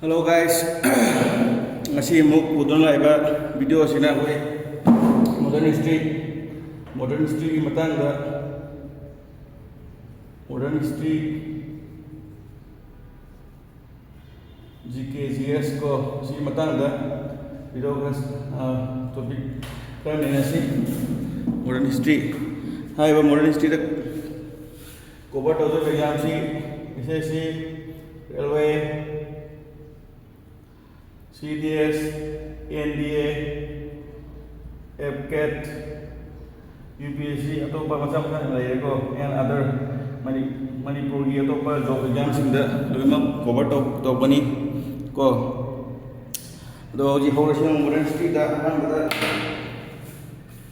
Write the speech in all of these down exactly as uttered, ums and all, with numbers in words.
Hello guys, ꯉꯁꯤ ꯑꯃꯨꯛ ꯄꯨꯗꯨꯅ ꯂꯥꯛꯏꯕ ꯚꯤꯗꯤꯑꯣ ꯑꯁꯤꯅ ꯑꯩꯈꯣꯏ ꯃꯣꯗꯔꯟ ꯍꯤꯁꯇ꯭ꯔꯤ, ꯃꯣꯗꯔꯟ ꯍꯤꯁꯇ꯭ꯔꯤꯒꯤ ꯃꯇꯥꯡꯗ, ꯃꯣꯗꯔꯟ ꯍꯤꯁꯇ꯭ꯔꯤ, ꯖꯤ ꯀꯦ, ꯖꯤ ꯑꯦꯁ ꯀꯣ, ꯁꯤꯒꯤ ꯃꯇꯥꯡꯗ ꯚꯤꯗꯤꯑꯣ ꯈꯔ, ꯇꯣꯄꯤꯛ ꯈꯔ ꯅꯩꯅꯁꯤ꯫ ꯃꯣꯗꯔꯟ ꯍꯤꯁꯇ꯭ꯔꯤ ꯍꯥꯏꯔꯤꯕ ꯃꯣꯗꯔꯟ ꯍꯤꯁꯇ꯭ꯔꯤꯗ ꯀꯣꯚꯔ ꯇꯧꯗꯣꯏꯕ ꯑꯦꯛꯖꯥꯝꯁꯤ ꯑꯦꯁ ꯑꯦꯁ ꯁꯤ, ꯔꯦꯜꯋꯦ, ꯁꯤ ꯗꯤ ꯑꯦꯁ, ꯑꯦꯟ ꯗꯤ ꯑꯦ, ꯑꯦꯞꯀꯦꯠ, ꯌꯨ ꯄꯤ ꯑꯦꯁ ꯁꯤ, ꯑꯇꯣꯞꯄ ꯃꯆꯥ ꯃꯆꯥ ꯂꯩꯔꯦꯀꯣ, ꯑꯦꯟ ꯑꯗꯔ, ꯃꯅꯤꯄꯨꯔꯒꯤ ꯑꯇꯣꯞꯄ ꯖꯣꯕ ꯑꯦꯛꯖꯥꯝꯁꯤꯡꯗ ꯂꯣꯏꯅꯃꯛ ꯀꯣꯚꯔ ꯇꯧ ꯇꯧꯒꯅꯤ ꯀꯣ꯫ ꯑꯗꯣ ꯍꯧꯖꯤꯛ ꯍꯧꯔꯁꯤ ꯃꯣꯗꯔꯟ ꯍꯤꯁꯇ꯭ꯔꯤꯗ꯫ ꯑꯍꯥꯟꯕꯗ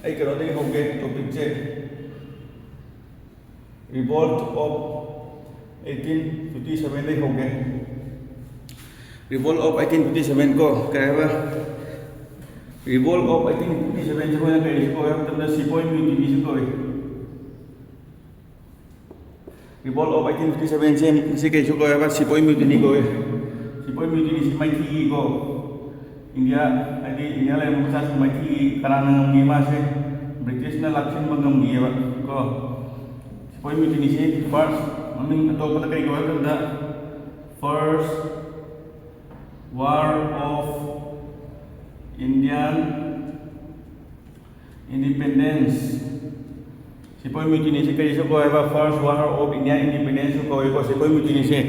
ꯑꯩ ꯀꯩꯅꯣꯗꯒꯤ ꯍꯧꯒꯦ ꯇꯣꯄꯤꯛꯁꯦ꯫ Revolt of eighteen fifty sevenꯗꯩ ꯍꯧꯒꯦ꯫ Revolt of eighteen fifty seven ꯀꯣ, ꯀꯩ ꯍꯥꯏꯕ? Revolt of eighteen fifty sevenꯁꯦ ꯑꯩꯈꯣꯏꯅ ꯀꯔꯤꯁꯨ ꯀꯧꯋꯦ ꯍꯥꯏꯕ ꯃꯇꯝꯗ ꯁꯤꯄꯣꯏ ꯃ꯭ꯌꯨꯇꯤꯅꯤꯁꯨ ꯀꯧꯋꯦ꯫ Revolt of eighteen fifty sevenꯁꯦ ꯁꯤ ꯀꯩꯁꯨ ꯀꯧꯋꯦ ꯍꯥꯏꯕ? ꯁꯤꯄꯣꯏ ꯃ꯭ꯌꯨꯇꯤꯅꯤ ꯀꯧꯋꯦ꯫ ꯁꯤꯄꯣꯏ ꯃ꯭ꯌꯨꯇꯤꯅꯤꯁꯤ ꯃꯥꯏꯊꯤꯒꯤꯀꯣ, ꯏꯟꯗꯤꯌꯥ, ꯍꯥꯏꯗꯤ ꯏꯟꯗꯤꯌꯥ ꯂꯩꯔꯝꯕ ꯃꯆꯥꯁꯤꯡ ꯃꯥꯏꯊꯤꯒꯤ ꯀꯅꯥꯅ ꯉꯝꯈꯤ? ꯃꯥꯁꯦ ꯕ꯭ꯔꯤꯇꯤꯁꯅ ꯂꯥꯛꯁꯤꯟꯕ ꯉꯝꯈꯤꯑꯕ ꯀꯣ꯫ ꯁꯤꯄꯣꯏ ꯃ꯭ꯌꯨꯇꯤꯅꯤꯁꯤ ꯐꯥꯔꯁ, ꯃꯃꯤꯡ ꯑꯇꯣꯞꯄꯗ ꯀꯔꯤ ꯀꯧꯋꯦ ꯍꯥꯏꯕ ꯃꯇꯝꯗ, First War of Indian Independence꯫ ꯁꯤꯄꯣꯏ ꯃ꯭ꯌꯨꯇꯤꯅꯤꯁꯤ ꯀꯔꯤꯁꯨ ꯀꯧꯋꯦꯕ? First War of Indian Independenceꯁꯨ ꯀꯧꯋꯦꯀꯣ꯫ ꯁꯤꯄꯣꯏ ꯃ꯭ꯌꯨꯇꯤꯅꯤꯁꯦ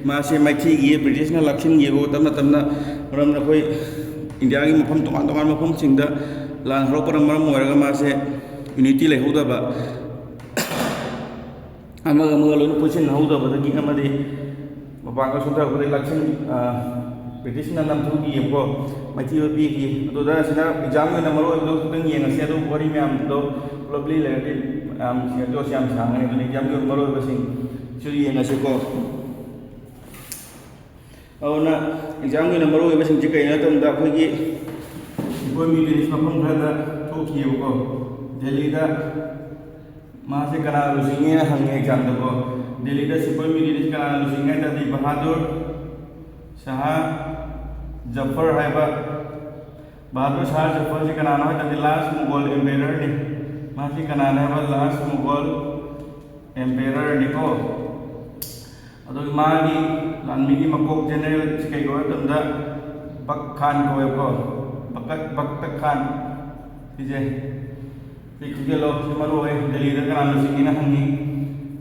ꯃꯥꯁꯦ ꯃꯥꯏꯊꯤꯒꯤꯌꯦ, ꯕ꯭ꯔꯤꯇꯤꯁꯅ ꯂꯥꯛꯁꯤꯟꯒꯤꯌꯦꯕꯀꯣ꯫ ꯇꯞꯅ ꯇꯞꯅ, ꯃꯔꯝꯅ ꯑꯩꯈꯣꯏ ꯏꯟꯗꯤꯌꯥꯒꯤ ꯃꯐꯝ ꯇꯣꯉꯥꯟ ꯇꯣꯉꯥꯟꯕ ꯃꯐꯝꯁꯤꯡꯗ ꯂꯥꯟ ꯍꯧꯔꯛꯄꯅ ꯃꯔꯝ ꯑꯣꯏꯔꯒ ꯃꯥꯁꯦ ꯌꯨꯅꯤꯇꯤ ꯂꯩꯍꯧꯗꯕ, ꯑꯃꯒ ꯑꯃꯒ ꯂꯣꯏꯅ ꯄꯨꯟꯁꯤꯟꯅꯍꯧꯗꯕꯗꯒꯤ ꯑꯃꯗꯤ ꯃꯄꯥꯡꯒꯜ ꯁꯣꯟꯊꯔꯛꯄꯗꯒꯤ ꯂꯥꯛꯁꯤꯟ-, ꯑ, ꯕ꯭ꯔꯤꯇꯤꯁꯅ ꯅꯝꯊꯨꯈꯤꯌꯦꯕꯀꯣ, ꯃꯥꯏꯊꯤꯕ ꯄꯤꯈꯤ꯫ ꯑꯗꯨꯗ ꯑꯁꯤꯅ ꯑꯦꯛꯖꯥꯝꯒꯤ ꯑꯣꯏꯅ ꯃꯔꯨ ꯑꯣꯏꯕꯗꯣ ꯈꯤꯇꯪ ꯌꯦꯡꯉꯁꯤ, ꯑꯗꯨ ꯋꯥꯔꯤ ꯃꯌꯥꯝꯗꯣ ꯄꯨꯂꯞꯂꯤ ꯂꯩꯔꯗꯤ ꯌꯥꯝ ꯁꯤ-, ꯑꯗꯨ ꯑꯁꯤ ꯌꯥꯝ ꯁꯥꯡꯉꯅꯤ꯫ ꯑꯗꯨꯅ ꯑꯦꯛꯖꯥꯝꯒꯤ ꯑꯣꯏꯅ ꯃꯔꯨ ꯑꯣꯏꯕꯁꯤꯡꯁꯨ ꯌꯦꯡꯉꯁꯤꯀꯣ꯫ ꯑꯗꯨꯅ ꯑꯦꯛꯖꯥꯝꯒꯤ ꯑꯣꯏꯅ ꯃꯔꯨ ꯑꯣꯏꯕꯁꯤꯡꯁꯤ ꯀꯩꯅꯣ ꯍꯥꯏꯕ ꯃꯇꯝꯗ, ꯑꯩꯈꯣꯏꯒꯤ ꯁꯤꯄꯣꯏ ꯃ꯭ꯌꯨꯇꯤꯅꯤꯁ ꯃꯐꯝ ꯈꯔꯗ ꯊꯣꯛꯈꯤꯑꯕꯀꯣ꯫ ꯗꯦꯜꯂꯤꯗ ꯃꯥꯁꯦ ꯀꯅꯥꯅ ꯂꯨꯆꯤꯡꯉꯦꯅ ꯍꯪꯉꯦ ꯑꯦꯛꯖꯥꯝꯗꯀꯣ꯫ ꯗꯦꯜꯂꯤꯗ ꯁꯤꯄꯣꯏ ꯃ꯭ꯌꯨꯇꯤꯅꯤꯁ ꯀꯅꯥꯅ ꯂꯨꯆꯤꯡꯉꯦ ꯍꯥꯏ ꯇꯥꯔꯗꯤ ꯕꯍꯥꯗꯨꯔ ꯁꯍꯥ ꯖꯐꯔ ꯍꯥꯏꯕ ꯕꯍꯥꯗꯨꯔ ꯁꯍꯥ ꯖꯐꯔꯁꯤ ꯀꯅꯥꯅꯣ ꯍꯥꯏ ꯇꯥꯔꯗꯤ, ꯂꯥꯁ ꯃꯨꯒꯜ ꯑꯦꯝꯄꯦꯔꯔꯅꯤ꯫ ꯃꯥꯁꯤ ꯀꯅꯥꯅꯣ ꯍꯥꯏꯕ, ꯂꯥꯁ ꯃꯨꯒꯜ ꯑꯦꯝꯄꯦꯔꯔꯅꯤꯀꯣ꯫ ꯑꯗꯨꯒ ꯃꯥꯒꯤ ꯂꯥꯟꯃꯤꯒꯤ ꯃꯀꯣꯛ ꯖꯦꯅꯔꯦꯜꯁꯤ ꯀꯩ ꯀꯧꯋꯦ ꯃꯇꯝꯗ, ꯕꯛ ꯈꯥꯟ ꯀꯧꯋꯦꯕꯀꯣ꯫ ꯕꯀꯠ, ꯕꯛꯇ ꯈꯥꯟ꯫ ꯁꯤꯁꯦ ꯁꯤ ꯈꯪꯖꯤꯜꯂꯣ, ꯁꯤ ꯃꯔꯨ ꯑꯣꯏ꯫ ꯗꯦꯜꯂꯤꯗ ꯀꯅꯥꯅ ꯂꯨꯆꯤꯡꯉꯤꯅ ꯍꯪꯉꯤ꯫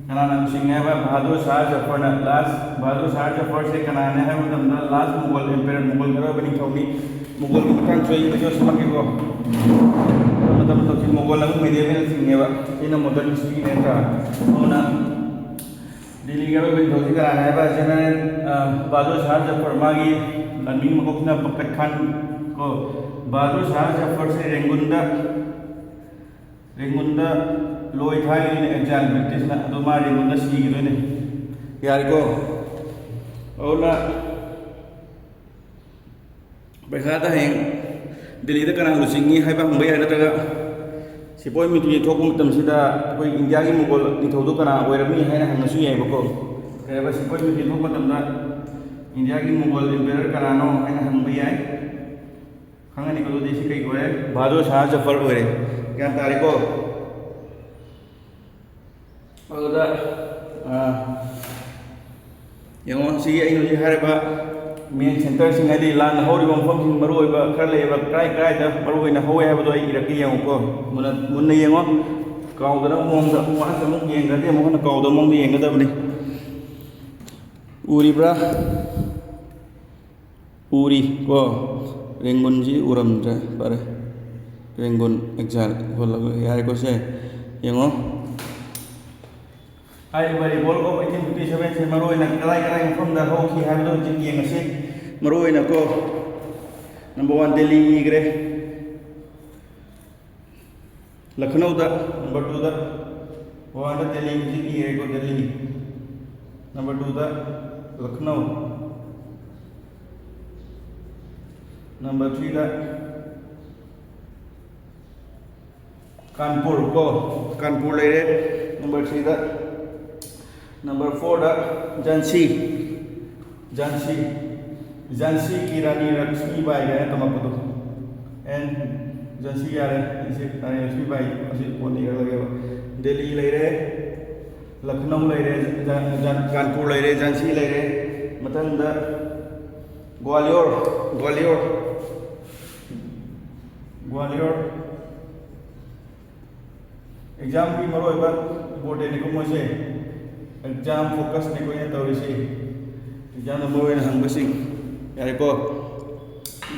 ꯀꯅꯥꯅ ꯂꯨꯆꯤꯡꯉꯤ ꯍꯥꯏꯕ, ꯕꯍꯥꯗꯨꯔ ꯁꯍꯥ ꯖꯐꯔꯅ꯫ ꯂꯥꯁ ꯕꯍꯥꯗꯨꯔ ꯁꯍꯥ ꯖꯐꯔꯁꯦ ꯀꯅꯥꯅꯦ ꯍꯥꯏꯕ ꯃꯇꯝꯗ, ꯂꯥꯁ ꯃꯨꯒꯜ ꯑꯦꯝꯄꯦꯔꯔ, ꯃꯨꯒꯜꯒꯤ ꯑꯔꯣꯏꯕ ꯅꯤꯡꯊꯧꯅꯤ꯫ ꯃꯨꯒꯜꯒꯤ ꯃꯇꯥꯡꯁꯨ ꯑꯩ ꯚꯤꯗꯤꯑꯣ ꯁꯦꯝꯃꯛꯀꯦꯀꯣ꯫ ꯃꯇꯝ ꯃꯇꯝꯁꯤ ꯃꯨꯒꯜ ꯑꯃꯨꯛ ꯃꯦꯗꯤꯑꯦꯕꯦꯜ ꯆꯤꯡꯉꯦꯕ꯫ ꯁꯤꯅ ꯃꯣꯗꯔꯟ ꯍꯤꯁꯇ꯭ꯔꯤꯅꯦ ꯅꯠꯇ꯭ꯔꯥ? ꯑꯗꯨꯅ ꯗꯤꯜꯂꯤꯒꯤ ꯑꯔꯣꯏꯕ ꯅꯤꯡꯊꯧꯁꯤ ꯀꯅꯥꯅꯦ ꯍꯥꯏꯕ, ꯖꯦꯅꯔꯦꯜ, ꯑ, ꯕꯍꯥꯗꯨꯔ ꯁꯍꯥ ꯖꯐꯔ, ꯃꯥꯒꯤ ꯂꯥꯟꯃꯤ ꯃꯀꯣꯛꯁꯤꯅ ꯕꯀꯠ ꯈꯥꯟ ꯀꯣ꯫ ꯕꯍꯥꯗꯨꯔ ꯁꯍꯥ ꯖꯐꯔꯁꯦ ꯔꯦꯡꯒꯨꯟꯗ, ꯔꯦꯡꯒꯨꯟꯗ ꯂꯣꯏ ꯊꯥꯈꯤꯗꯣꯏꯅꯦ ꯑꯦꯛꯖꯥꯏꯜ ꯕ꯭ꯔꯤꯇꯤꯁꯅ, ꯑꯗꯣ ꯃꯥ ꯔꯦꯡꯒꯨꯟꯗ ꯁꯤꯈꯤꯗꯣꯏꯅꯦ꯫ ꯌꯥꯔꯦꯀꯣ? ꯑꯗꯨꯅ ꯄꯩꯈꯥꯗ ꯍꯌꯦꯡ ꯗꯤꯜꯂꯤꯗ ꯀꯅꯥ ꯂꯨꯆꯤꯡꯉꯤ ꯍꯥꯏꯕ ꯍꯪꯕ ꯌꯥꯏ, ꯅꯠꯇ꯭ꯔꯒ ꯁꯤꯄꯣꯏ ꯃꯤꯇꯤꯡ ꯊꯣꯛꯄ ꯃꯇꯝꯁꯤꯗ ꯑꯩꯈꯣꯏ ꯏꯟꯗꯤꯌꯥꯒꯤ ꯃꯨꯒꯜ ꯅꯤꯡꯊꯧꯗꯨ ꯀꯅꯥ ꯑꯣꯏꯔꯝꯃꯤ ꯍꯥꯏꯅ ꯍꯪꯉꯁꯨ ꯌꯥꯏꯕꯀꯣ꯫ ꯀꯩ ꯍꯥꯏꯕ, ꯁꯤꯄꯣꯏ ꯃꯤꯇꯤꯡ ꯊꯣꯛꯄ ꯃꯇꯝꯗ ꯏꯟꯗꯤꯌꯥꯒꯤ ꯃꯨꯒꯜ ꯑꯦꯝꯄꯦꯔꯔ ꯀꯅꯥꯅꯣ ꯍꯥꯏꯅ ꯍꯪꯕ ꯌꯥꯏ꯫ ꯈꯪꯉꯅꯤꯀꯣ, ꯑꯗꯨꯗꯤ ꯁꯤ ꯀꯩ ꯀꯧꯋꯦ? ꯕꯍꯥꯗꯨꯔ ꯁꯍꯥ ꯖꯐꯔ ꯑꯣꯏꯔꯦ꯫ ꯒ꯭ꯌꯥꯟ ꯇꯥꯔꯦꯀꯣ? ꯑꯗꯨꯗ, ꯑ, ꯌꯦꯡꯉꯣ, ꯁꯤꯒꯤ ꯑꯩꯅ ꯍꯧꯖꯤꯛ ꯍꯥꯏꯔꯤꯕ ꯃꯦꯟ ꯁꯦꯟꯇꯔꯁꯤꯡ, ꯍꯥꯏꯗꯤ ꯂꯥꯟ ꯍꯧꯔꯤꯕ ꯃꯐꯝꯁꯤꯡ, ꯃꯔꯨ ꯑꯣꯏꯕ ꯈꯔ ꯂꯩꯌꯦꯕ, ꯀꯔꯥꯏ ꯀꯔꯥꯏꯗ ꯃꯔꯨ ꯑꯣꯏꯅ ꯍꯧꯋꯦ ꯍꯥꯏꯕꯗꯣ ꯑꯩ ꯏꯔꯛꯀꯦ, ꯌꯦꯡꯉꯨꯀꯣ꯫ ꯃꯨꯟꯅ, ꯃꯨꯟꯅ ꯌꯦꯡꯉꯣ꯫ ꯀꯥꯎꯗꯅꯕ ꯃꯑꯣꯡꯗ꯫ ꯋꯥꯟꯁ ꯑꯃꯨꯛ ꯌꯦꯡꯈ꯭ꯔꯗꯤ ꯑꯃꯨꯛ ꯍꯟꯅ ꯀꯥꯎꯗꯕ ꯃꯑꯣꯡꯗ ꯌꯦꯡꯒꯗꯕꯅꯤ꯫ ꯎꯔꯤꯕ꯭ꯔꯥ? ꯎꯔꯤ ꯀꯣ꯫ ꯔꯦꯡꯒꯨꯟꯁꯤ ꯎꯔꯝꯗ꯭ꯔꯦ꯫ ꯐꯔꯦ꯫ ꯔꯦꯡꯒꯨꯟ ꯑꯦꯛꯖꯥꯏꯜ ꯍꯣꯜꯂꯒ ꯌꯥꯔꯦꯀꯣ ꯁꯦ꯫ ꯌꯦꯡꯉꯣ꯫ ꯍꯥꯏꯔꯤꯕ Revolt of eighteen fifty seven ꯁꯦ ꯃꯔꯨ ꯑꯣꯏꯅ ꯀꯗꯥꯏ ꯀꯗꯥꯏ ꯃꯐꯝꯗ ꯍꯧꯈꯤ ꯍꯥꯏꯕꯗꯨ ꯍꯧꯖꯤꯛ ꯌꯦꯡꯉꯁꯤ꯫ ꯃꯔꯨ ꯑꯣꯏꯅ ꯀꯣ, ꯅꯝꯕꯔ ꯋꯥꯟ ꯗꯦꯜꯂꯤ ꯏꯈ꯭ꯔꯦ꯫ ꯂꯈꯅꯧꯗ, ꯅꯝꯕꯔ ꯇꯨꯗ꯫ ꯋꯥꯟꯗ ꯗꯦꯜꯂꯤ ꯍꯧꯖꯤꯛ ꯏꯔꯦꯀꯣ, ꯗꯦꯜꯂꯤ꯫ ꯅꯝꯕꯔ ꯇꯨꯗ ꯂꯈꯅꯧ꯫ ꯅꯝꯕꯔ ꯊ꯭ꯔꯤꯗ ꯀꯥꯟꯄꯨꯔ ꯀꯣ, ꯀꯥꯟꯄꯨꯔ ꯂꯩꯔꯦ ꯅꯝꯕꯔ ꯊ꯭ꯔꯤꯗ꯫ ꯅꯝꯕꯔ ꯐꯣꯔꯗ ꯖꯥꯟꯁꯤ, ꯖꯥꯟꯁꯤ꯫ ꯖꯥꯟꯁꯤꯒꯤ ꯔꯥꯅꯤ ꯂꯛꯁꯃꯤꯕꯥꯏ ꯀꯥꯏꯅ ꯇꯝꯃꯛꯄꯗꯣ꯫ ꯑꯦꯟ ꯖꯥꯟꯁꯤ ꯌꯥꯔꯦ, ꯖꯥꯟꯁꯤ ꯔꯥꯅꯤ ꯂꯛꯁꯃꯤꯕꯥꯏ ꯑꯁꯤ ꯀꯣꯟꯅ ꯏꯔꯛꯂꯒꯦꯕ꯫ ꯗꯦꯜꯂꯤ ꯂꯩꯔꯦ, ꯂꯈꯅꯧ ꯂꯩꯔꯦ, ꯖꯥ-, ꯖꯥ-, ꯀꯥꯟꯄꯨꯔ ꯂꯩꯔꯦ, ꯖꯥꯟꯁꯤ ꯂꯩꯔꯦ꯫ ꯃꯊꯪꯗ ꯒ꯭ꯋꯥꯂꯤꯌꯣꯔ, ꯒ꯭ꯋꯥꯂꯤꯌꯣꯔ, ꯒ꯭ꯋꯥꯂꯤꯌꯣꯔ꯫ ꯑꯦꯛꯖꯥꯝꯒꯤ ꯃꯔꯨꯑꯣꯏꯕ ꯏꯝꯄꯣꯔꯇꯦꯟꯅꯤꯀꯣ ꯃꯣꯏꯁꯦ꯫ ꯑꯦꯛꯖꯥꯝ ꯐꯣꯀꯁꯅꯤꯀꯣ ꯑꯩꯅ ꯇꯧꯔꯤꯁꯤ꯫ ꯑꯦꯛꯖꯥꯝꯗ ꯃꯔꯨꯑꯣꯏꯅ ꯍꯪꯕꯁꯤꯡ꯫ ꯌꯥꯔꯦꯀꯣ?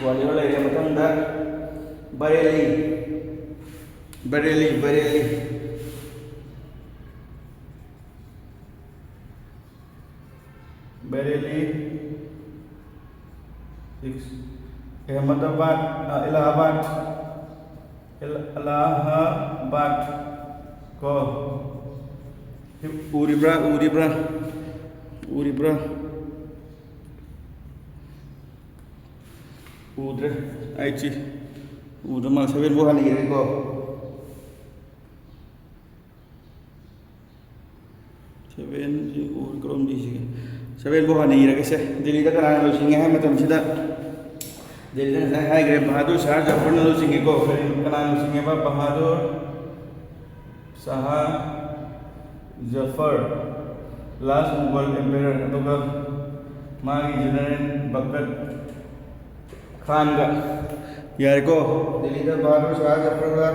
ꯒ꯭ꯋꯥꯂꯤꯌꯣꯔ ꯂꯩꯔꯦ꯫ ꯃꯊꯪꯗ ꯕꯔꯦꯂꯤ꯫ ꯕꯔꯦꯂꯤ, ꯕꯔꯦꯂꯤ꯫ ꯕꯔꯦꯂꯤ, ꯁꯤꯛꯁ, ꯑꯍꯃꯗꯕꯥꯗ, ꯑ, ꯏꯂꯥꯍꯥꯕꯥꯗ, ꯏꯂ-, ꯏꯂꯥꯍꯥꯕꯥꯗ ꯀꯣ꯫ ꯎꯔꯤꯕ꯭ꯔꯥ? ꯎꯔꯤꯕ꯭ꯔꯥ? ꯎꯔꯤꯕ꯭ꯔꯥ? ꯎꯗ꯭ꯔꯦ꯫ ꯑꯩꯠꯁꯤ ꯎꯗ꯭ꯔ ꯃꯥꯜꯂꯦ꯫ ꯁꯚꯦꯟ ꯐꯥꯎ ꯍꯥꯟꯅ ꯏꯔꯒꯦꯀꯣ꯫ ꯁꯚꯦꯟꯁꯤ ꯎꯔ ꯀꯔꯣꯝꯗ ꯏꯁꯤꯒꯦ? ꯁꯚꯦꯟ ꯐꯥꯎ ꯍꯥꯟꯅ ꯏꯔꯒꯦꯁꯦ꯫ ꯗꯦꯜꯂꯤꯗ ꯀꯅꯥꯅ ꯂꯨꯆꯤꯡꯉꯦ ꯍꯥꯏꯕ ꯃꯇꯝꯁꯤꯗ, ꯗꯦꯜꯂꯤꯗ ꯉꯁꯥꯏ ꯍꯥꯏꯈ꯭ꯔꯦ, ꯕꯍꯥꯗꯨꯔ ꯁꯍꯥ ꯖꯐꯔꯅ ꯂꯨꯆꯤꯡꯉꯦꯀꯣ꯫ ꯀꯔꯤ, ꯀꯅꯥꯅ ꯂꯨꯆꯤꯡꯉꯦꯕ? ꯕꯍꯥꯗꯨꯔ ꯁꯍꯥ ꯖꯐꯔ, last Mughal emperor, ꯑꯗꯨꯒ ꯃꯥꯒꯤ general ꯕꯒꯠ ꯈꯥꯟꯒ꯫ ꯌꯥꯔꯦꯀꯣ? ꯗꯦꯜꯂꯤꯗ ꯕꯍꯥꯗꯨꯔ ꯁꯍꯥ ꯖꯐꯔꯒ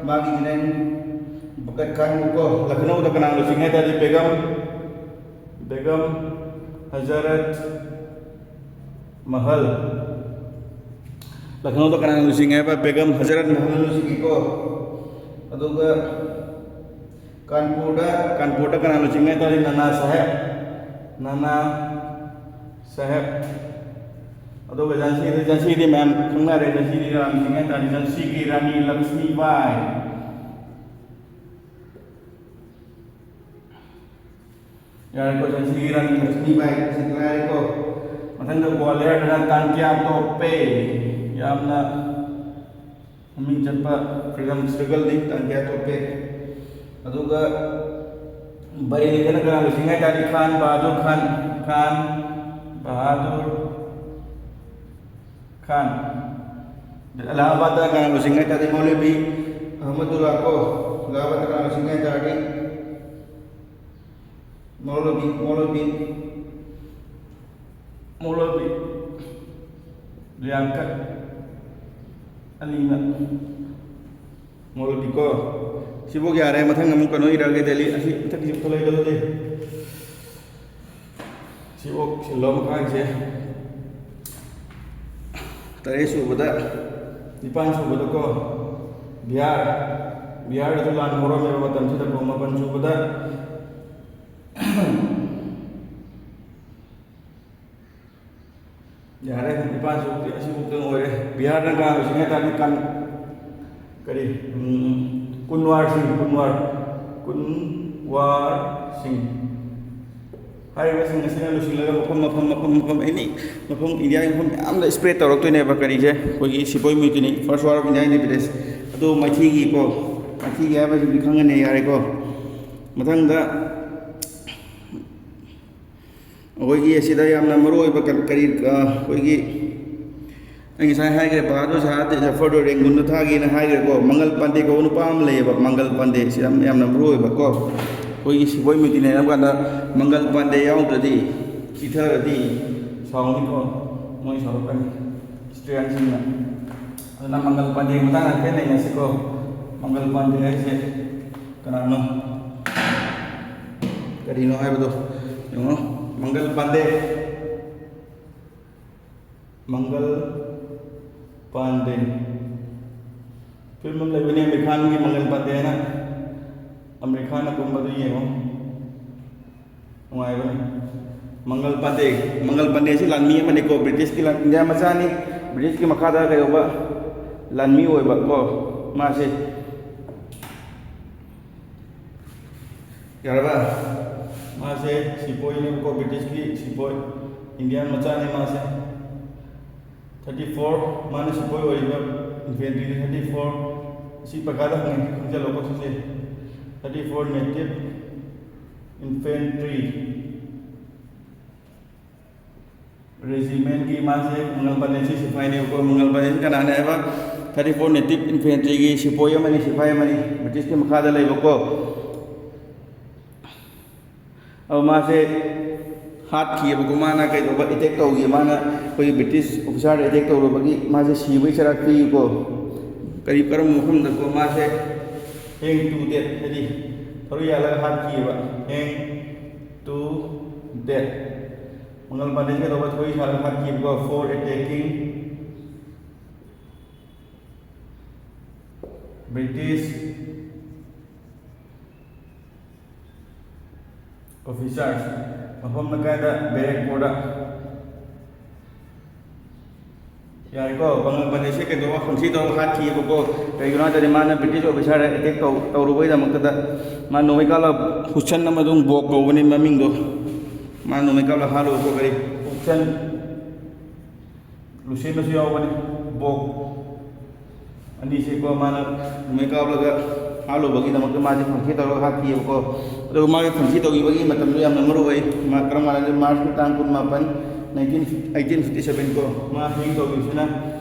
ꯃꯥꯒꯤ ꯖꯤꯅꯦꯟ ꯕꯀꯠ ꯈꯥꯟꯒ ꯀꯣ꯫ ꯂꯈꯅꯧꯗ ꯀꯅꯥ ꯂꯨꯆꯤꯡꯉꯦ ꯍꯥꯏ ꯇꯥꯔꯗꯤ ꯕꯦꯒꯝ, ꯕꯦꯒꯝ ꯍꯖꯔꯠ ꯃꯍꯜ꯫ ꯂꯈꯅꯧꯗ ꯀꯅꯥ ꯂꯨꯆꯤꯡꯉꯦ ꯍꯥꯏꯕ? ꯕꯦꯒꯝ ꯍꯖꯔꯠ ꯃꯍꯜꯅ ꯂꯨꯆꯤꯡꯉꯤꯀꯣ꯫ ꯑꯗꯨꯒ ꯀꯥꯟꯄꯨꯔꯗ, ꯀꯥꯟꯄꯨꯔꯗ ꯀꯅꯥ ꯂꯨꯆꯤꯡꯉꯦ ꯍꯥꯏ ꯇꯥꯔꯗꯤ ꯅꯅꯥ ꯁꯥꯍꯦꯕ, ꯅꯅꯥ ꯁꯥꯍꯦꯕ꯫ ꯑꯗꯨꯒ ꯖꯥꯟꯁꯤꯗ, ꯖꯥꯟꯁꯤꯗꯤ ꯃꯌꯥꯝ ꯈꯪꯅꯔꯦ, ꯖꯥꯟꯁꯤꯗꯤ ꯀꯅꯥ ꯂꯨꯆꯤꯡꯉꯦ ꯍꯥꯏ ꯇꯥꯔꯗꯤ ꯖꯥꯟꯁꯤꯒꯤ ꯔꯥꯅꯤ ꯂꯛꯁꯃꯤꯕꯥꯏ꯫ ꯌꯥꯔꯦꯀꯣ, ꯖꯥꯟꯁꯤꯒꯤ ꯔꯥꯅꯤ ꯂꯛꯁꯃꯤꯕꯥꯏ ꯑꯁꯤ ꯉꯥꯏꯔꯦꯀꯣ꯫ ꯃꯊꯪꯗ ꯒ꯭ꯋꯥꯂꯤꯌꯔꯗꯅ ꯇꯥꯟꯇ꯭ꯌꯥ ꯇꯣꯄꯦ, ꯌꯥꯝꯅ ꯃꯃꯤꯡ ꯆꯠꯄ freedom struggleꯅꯤ ꯇꯥꯟꯇ꯭ꯌꯥ ꯇꯣꯄꯦ꯫ ꯑꯗꯨꯒ ꯕꯔꯦꯂꯤꯗꯅ ꯀꯅꯥ ꯂꯨꯆꯤꯡꯉꯦ ꯍꯥꯏ ꯇꯥꯔꯗꯤ ꯈꯥꯟ ꯕꯍꯥꯗꯨꯔ ꯈꯥꯟ, ꯈꯥꯟ ꯕꯍꯥꯗꯨꯔ ꯈꯥꯟ꯫ ꯑꯂꯥꯍꯥꯕꯥꯗꯇ ꯀꯅꯥ ꯂꯨꯆꯤꯡꯒꯦ ꯍꯥꯏ ꯇꯥꯔꯗꯤ ꯃꯧꯂꯚꯤ ꯑꯍꯃꯗꯨꯜꯂꯥ ꯀꯣ꯫ ꯑꯂꯥꯍꯥꯕꯥꯗꯇ ꯀꯅꯥ ꯂꯨꯆꯤꯡꯒꯦ ꯍꯥꯏ ꯇꯥꯔꯗꯤ ꯃꯧꯂꯚꯤ, ꯃꯧꯂꯚꯤ, ꯃꯧꯂꯚꯤ ꯂꯤꯌꯥꯀꯠ ꯑꯂꯤꯅ꯫ ꯃꯧꯂꯚꯤꯀꯣ꯫ ꯁꯤꯐꯥꯎ ꯌꯥꯔꯦ, ꯃꯊꯪ ꯑꯃꯨꯛ ꯀꯩꯅꯣ ꯏꯔꯛꯑꯒꯦ, ꯗꯦꯜꯂꯤ꯫ ꯑꯁꯤ ꯃꯊꯛꯀꯤꯁꯤ ꯑꯝꯇ ꯂꯩꯗꯧꯗꯦ꯫ ꯁꯤꯐꯥꯎ ꯁꯤꯜꯂꯣ, ꯃꯈꯥꯒꯤꯁꯦ꯫ ꯇꯔꯦꯠ ꯁꯨꯕꯗ, ꯅꯤꯄꯥꯟ ꯁꯨꯕꯗꯀꯣ, ꯕꯤꯍꯥꯔ, ꯕꯤꯍꯥꯔꯗꯁꯨ ꯂꯥꯟ ꯍꯧꯔꯝꯃꯦꯕ ꯃꯇꯝꯁꯤꯗꯀꯣ, ꯃꯥꯄꯟ ꯁꯨꯕꯗ, ꯌꯥꯔꯦ, ꯅꯤꯄꯥꯟ ꯁꯨꯕꯗꯤ ꯑꯁꯤꯐꯥꯎꯗ ꯑꯣꯏꯔꯦ꯫ ꯕꯤꯍꯥꯔꯗ ꯀꯅꯥ ꯂꯨꯆꯤꯡꯒꯦ ꯍꯥꯏ ꯇꯥꯔꯗꯤ ꯀꯟ-, ꯀꯔꯤ, ꯎꯝ, ꯀꯨꯟꯋꯥꯔ ꯁꯤꯡ, ꯀꯨꯟꯋꯥꯔ, ꯀꯨꯟꯋꯥꯔ ꯁꯤꯡ꯫ ꯍꯥꯏꯔꯤꯕꯁꯤꯡ ꯑꯁꯤꯅ ꯂꯨꯆꯤꯡꯂꯒ ꯃꯐꯝ, ꯃꯐꯝ, ꯃꯐꯝ, ꯃꯐꯝ, ꯑꯦꯅꯤ ꯃꯐꯝ, ꯏꯟꯗꯤꯌꯥꯒꯤ ꯃꯐꯝ ꯃꯌꯥꯝꯗ spread ꯇꯧꯔꯛꯇꯣꯏꯅꯦꯕ꯫ ꯀꯔꯤꯁꯦ? ꯑꯩꯈꯣꯏꯒꯤ ꯁꯤꯄꯣꯏ ꯃꯨꯇꯤꯅꯤ, First War of India Independence꯫ ꯑꯗꯨ ꯃꯥꯏꯊꯤꯒꯤꯀꯣ, ꯃꯥꯏꯊꯤꯒꯤ ꯍꯥꯏꯕꯁꯤꯗꯤ ꯈꯪꯉꯅꯤ, ꯌꯥꯔꯦꯀꯣ꯫ ꯃꯊꯪꯗ ꯑꯩꯈꯣꯏꯒꯤ ꯑꯁꯤꯗ ꯌꯥꯝꯅ ꯃꯔꯨ ꯑꯣꯏꯕ ꯀ-, ꯀꯔꯤ, ꯑ, ꯑꯩꯈꯣꯏꯒꯤ ꯑꯩ ꯉꯁꯥꯏ ꯍꯥꯏꯈ꯭ꯔꯦ, ꯕꯍꯥꯗꯨꯔ ꯁꯍꯥ ꯖꯐꯔꯗꯣ ꯔꯦꯡꯒꯨꯟꯗ ꯊꯥꯒꯦꯅ ꯍꯥꯏꯈ꯭ꯔꯦꯀꯣ꯫ ꯃꯪꯒꯜ ꯄꯥꯟꯗꯦ ꯀꯧꯕ ꯅꯨꯄꯥ ꯑꯃ ꯂꯩꯌꯦꯕ, ꯃꯪꯒꯜ ꯄꯥꯟꯗꯦ꯫ ꯁꯤ ꯌꯥꯝ, ꯌꯥꯝꯅ ꯃꯔꯨ ꯑꯣꯏꯕꯀꯣ꯫ ꯑꯩꯈꯣꯏꯒꯤ ꯁꯤꯄꯣꯏ ꯃꯨꯇꯤ ꯂꯩꯅꯕ ꯀꯥꯟꯗ ꯃꯪꯒꯜ ꯄꯥꯟꯗꯦ ꯌꯥꯎꯗ꯭ꯔꯗꯤ, ꯆꯤꯊꯔꯗꯤ ꯁꯥꯎꯅꯤꯀꯣ, ꯃꯣꯏ ꯁꯥꯎꯔꯛꯀꯅꯤ꯫ ꯏꯁꯇꯨꯗꯦꯟꯁꯤꯡꯅ꯫ ꯑꯗꯨꯅ ꯃꯪꯒꯜ ꯄꯥꯟꯗꯦꯒꯤ ꯃꯇꯥꯡꯗ ꯍꯥꯏꯐꯦꯠ ꯅꯩꯅꯁꯤꯀꯣ꯫ ꯃꯪꯒꯜ ꯄꯥꯟꯗꯦ ꯍꯥꯏꯁꯦ ꯀꯅꯥꯅꯣ? ꯀꯔꯤꯅꯣ ꯍꯥꯏꯕꯗꯣ ꯌꯦꯡꯉꯣ꯫ ꯃꯪꯒꯜ ꯄꯥꯟꯗꯦ꯫ ꯃꯪꯒꯜ ꯄꯥꯟꯗꯦ꯫ ꯐꯤꯂꯝ ꯑꯃ ꯂꯩꯕꯅꯦ ꯑꯃꯤꯔ ꯈꯥꯟꯒꯤ, ꯃꯪꯒꯜ ꯄꯥꯟꯗꯦ ꯍꯥꯏꯅ꯫ ꯑꯃꯤꯔ ꯈꯥꯟꯅ ꯀꯨꯝꯕꯗꯨ ꯌꯦꯡꯉꯣ꯫ ꯅꯨꯡꯉꯥꯏꯕꯅꯤ꯫ ꯃꯪꯒꯜ ꯄꯥꯟꯗꯦ, ꯃꯪꯒꯜ ꯄꯥꯟꯗꯦ ꯑꯁꯤ ꯂꯥꯟꯃꯤ ꯑꯃꯅꯤꯀꯣ, ꯕ꯭ꯔꯤꯇꯤꯁꯀꯤ ꯂꯥꯟ-, ꯏꯟꯗꯤꯌꯥ ꯃꯆꯥꯅꯤ, ꯕ꯭ꯔꯤꯇꯤꯁꯀꯤ ꯃꯈꯥꯗ ꯀꯩꯗꯧꯕ ꯂꯥꯟꯃꯤ ꯑꯣꯏꯕ ꯀꯣ ꯃꯥꯁꯦ꯫ ꯌꯥꯔꯕ? ꯃꯥꯁꯦ ꯁꯤꯄꯣꯏꯅꯦꯕꯀꯣ, ꯕ꯭ꯔꯤꯇꯤꯁꯀꯤ ꯁꯤꯄꯣꯏ, ꯏꯟꯗꯤꯌꯥ ꯃꯆꯥꯅꯤ ꯃꯥꯁꯦ꯫ Thirty four, ꯃꯥꯅ ꯁꯤꯄꯣꯏ ꯑꯣꯏꯔꯤꯕ, ꯏꯟꯐꯦꯟꯇ꯭ꯔꯤꯗ thirty four꯫ ꯁꯤ ꯄꯩꯈꯥꯗ ꯍꯪꯉꯤ, ꯈꯪꯖꯜꯂꯣꯀꯣ ꯁꯤꯁꯦ꯫ Thirty four native infantry꯫ ꯔꯦꯖꯤꯃꯦꯟꯒꯤ ꯃꯥꯁꯦ ꯃꯪꯒꯜ ꯄꯥꯟꯗꯦꯁꯤ ꯁꯤꯐꯥꯏꯅꯦꯕꯀꯣ꯫ ꯃꯪꯒꯜ ꯄꯥꯟꯗꯦꯁꯤ ꯀꯅꯥꯅꯦ ꯍꯥꯏꯕ? ꯊꯥꯔꯇꯤ ꯐꯣꯔ ꯅꯦꯇꯤꯞ ꯏꯟꯐꯦꯟꯇ꯭ꯔꯤꯒꯤ ꯁꯤꯄꯣꯏ ꯑꯃꯅꯤ, ꯁꯤꯐꯥꯏ ꯑꯃꯅꯤ, ꯕ꯭ꯔꯤꯇꯤꯁꯀꯤ ꯃꯈꯥꯗ ꯂꯩꯕꯀꯣ꯫ ꯑꯗꯣ ꯃꯥꯁꯦ ꯍꯥꯠꯈꯤꯑꯕꯀꯣ꯫ ꯃꯥꯅ ꯀꯩꯗꯧꯕ, ꯑꯦꯇꯦꯛ ꯇꯧꯈꯤ꯫ ꯃꯥꯅ ꯑꯩꯈꯣꯏꯒꯤ ꯕ꯭ꯔꯤꯇꯤꯁ ꯑꯣꯐꯤꯁꯥꯔꯗ ꯑꯦꯇꯦꯛ ꯇꯧꯔꯨꯕꯒꯤ ꯃꯥꯁꯦ ꯁꯤꯕꯒꯤ ꯆꯩꯔꯥꯛ ꯄꯤꯌꯨꯀꯣ꯫ ꯀꯔꯤ, ꯀꯔꯝꯕ ꯃꯐꯝꯗꯀꯣ? ꯃꯥꯁꯦ ꯍꯦꯡ ꯇꯨ ꯗꯦꯠ, ꯍꯥꯏꯗꯤ ꯊꯧꯔꯤ ꯌꯥꯜꯂꯒ ꯍꯥꯠꯈꯤꯑꯕ꯫ ꯍꯦꯡ ꯇꯨ ꯗꯦꯠ꯫ ꯃꯪꯒꯜ ꯄꯥꯟꯗꯦꯁꯤ ꯀꯩꯗꯧꯕ? ꯊꯧꯔꯤ ꯁꯥꯜꯂꯒ ꯍꯥꯠꯈꯤꯕꯀꯣ꯫ For attacking British officers꯫ ꯃꯐꯝꯅ ꯀꯥꯏꯗ? ꯕꯦꯔꯦꯛꯄꯨꯔꯗ꯫ ꯌꯥꯔꯦꯀꯣ, ꯃꯪꯒꯜ ꯄꯥꯟꯗꯦꯁꯦ ꯀꯩꯗꯧꯕ? ꯈꯪꯁꯤ ꯇꯧꯔꯒ ꯍꯥꯠꯈꯤꯑꯕꯀꯣ꯫ ꯀꯩꯒꯤꯅꯣ ꯍꯥꯏ ꯇꯥꯔꯗꯤ ꯃꯥꯅ ꯕ꯭ꯔꯤꯇꯤꯁ ꯑꯣꯐꯤꯁꯥꯔꯗ ꯑꯦꯇꯦꯛ ꯇꯧ ꯇꯧꯔꯨꯕꯒꯤꯗꯃꯛꯇꯗ꯫ ꯃꯥ ꯅꯣꯡꯃꯩ ꯀꯥꯞꯂ ꯍꯨꯠꯁꯟ ꯑꯃꯗꯨꯝ ꯕꯣꯛ ꯀꯧꯕꯅꯤ ꯃꯃꯤꯡꯗꯣ꯫ ꯃꯥ ꯅꯣꯡꯃꯩ ꯀꯥꯞꯂ ꯍꯥꯠꯂꯨꯕꯀꯣ꯫ ꯀꯔꯤ? ꯍꯨꯠꯁꯟ꯫ ꯂꯨꯁꯦꯟꯕꯁꯨ ꯌꯥꯎꯕꯅꯤ꯫ ꯕꯣꯛ ꯑꯅꯤꯁꯦꯀꯣ, ꯃꯥꯅ ꯅꯣꯡꯃꯩ ꯀꯥꯞꯂꯒ ꯍꯥꯠꯂꯨꯕꯒꯤꯗꯃꯛꯇ ꯃꯥꯁꯦ ꯈꯪꯁꯤ ꯇꯧꯔꯒ ꯍꯥꯠꯈꯤꯑꯕꯀꯣ꯫ ꯑꯗꯨꯒ ꯃꯥꯒꯤ ꯈꯪꯁꯤ ꯇꯧꯈꯤꯕꯒꯤ ꯃꯇꯝꯗꯣ ꯌꯥꯝꯅ ꯃꯔꯨ ꯑꯣꯏ꯫ ꯃꯥ ꯀꯔꯝ ꯀꯥꯟꯗ? ꯃꯥꯔꯆꯀꯤ ꯇꯥꯡ ꯀꯨꯟꯃꯥꯄꯟ, ꯅꯥꯏꯟꯇꯤꯟ, ꯑꯩꯇꯤꯟ ꯐꯤꯐꯇꯤ ꯁꯕꯦꯟ ꯀꯣ꯫ ꯃꯥ ꯍꯦꯡ ꯇꯧꯈꯤꯕꯁꯤꯅ,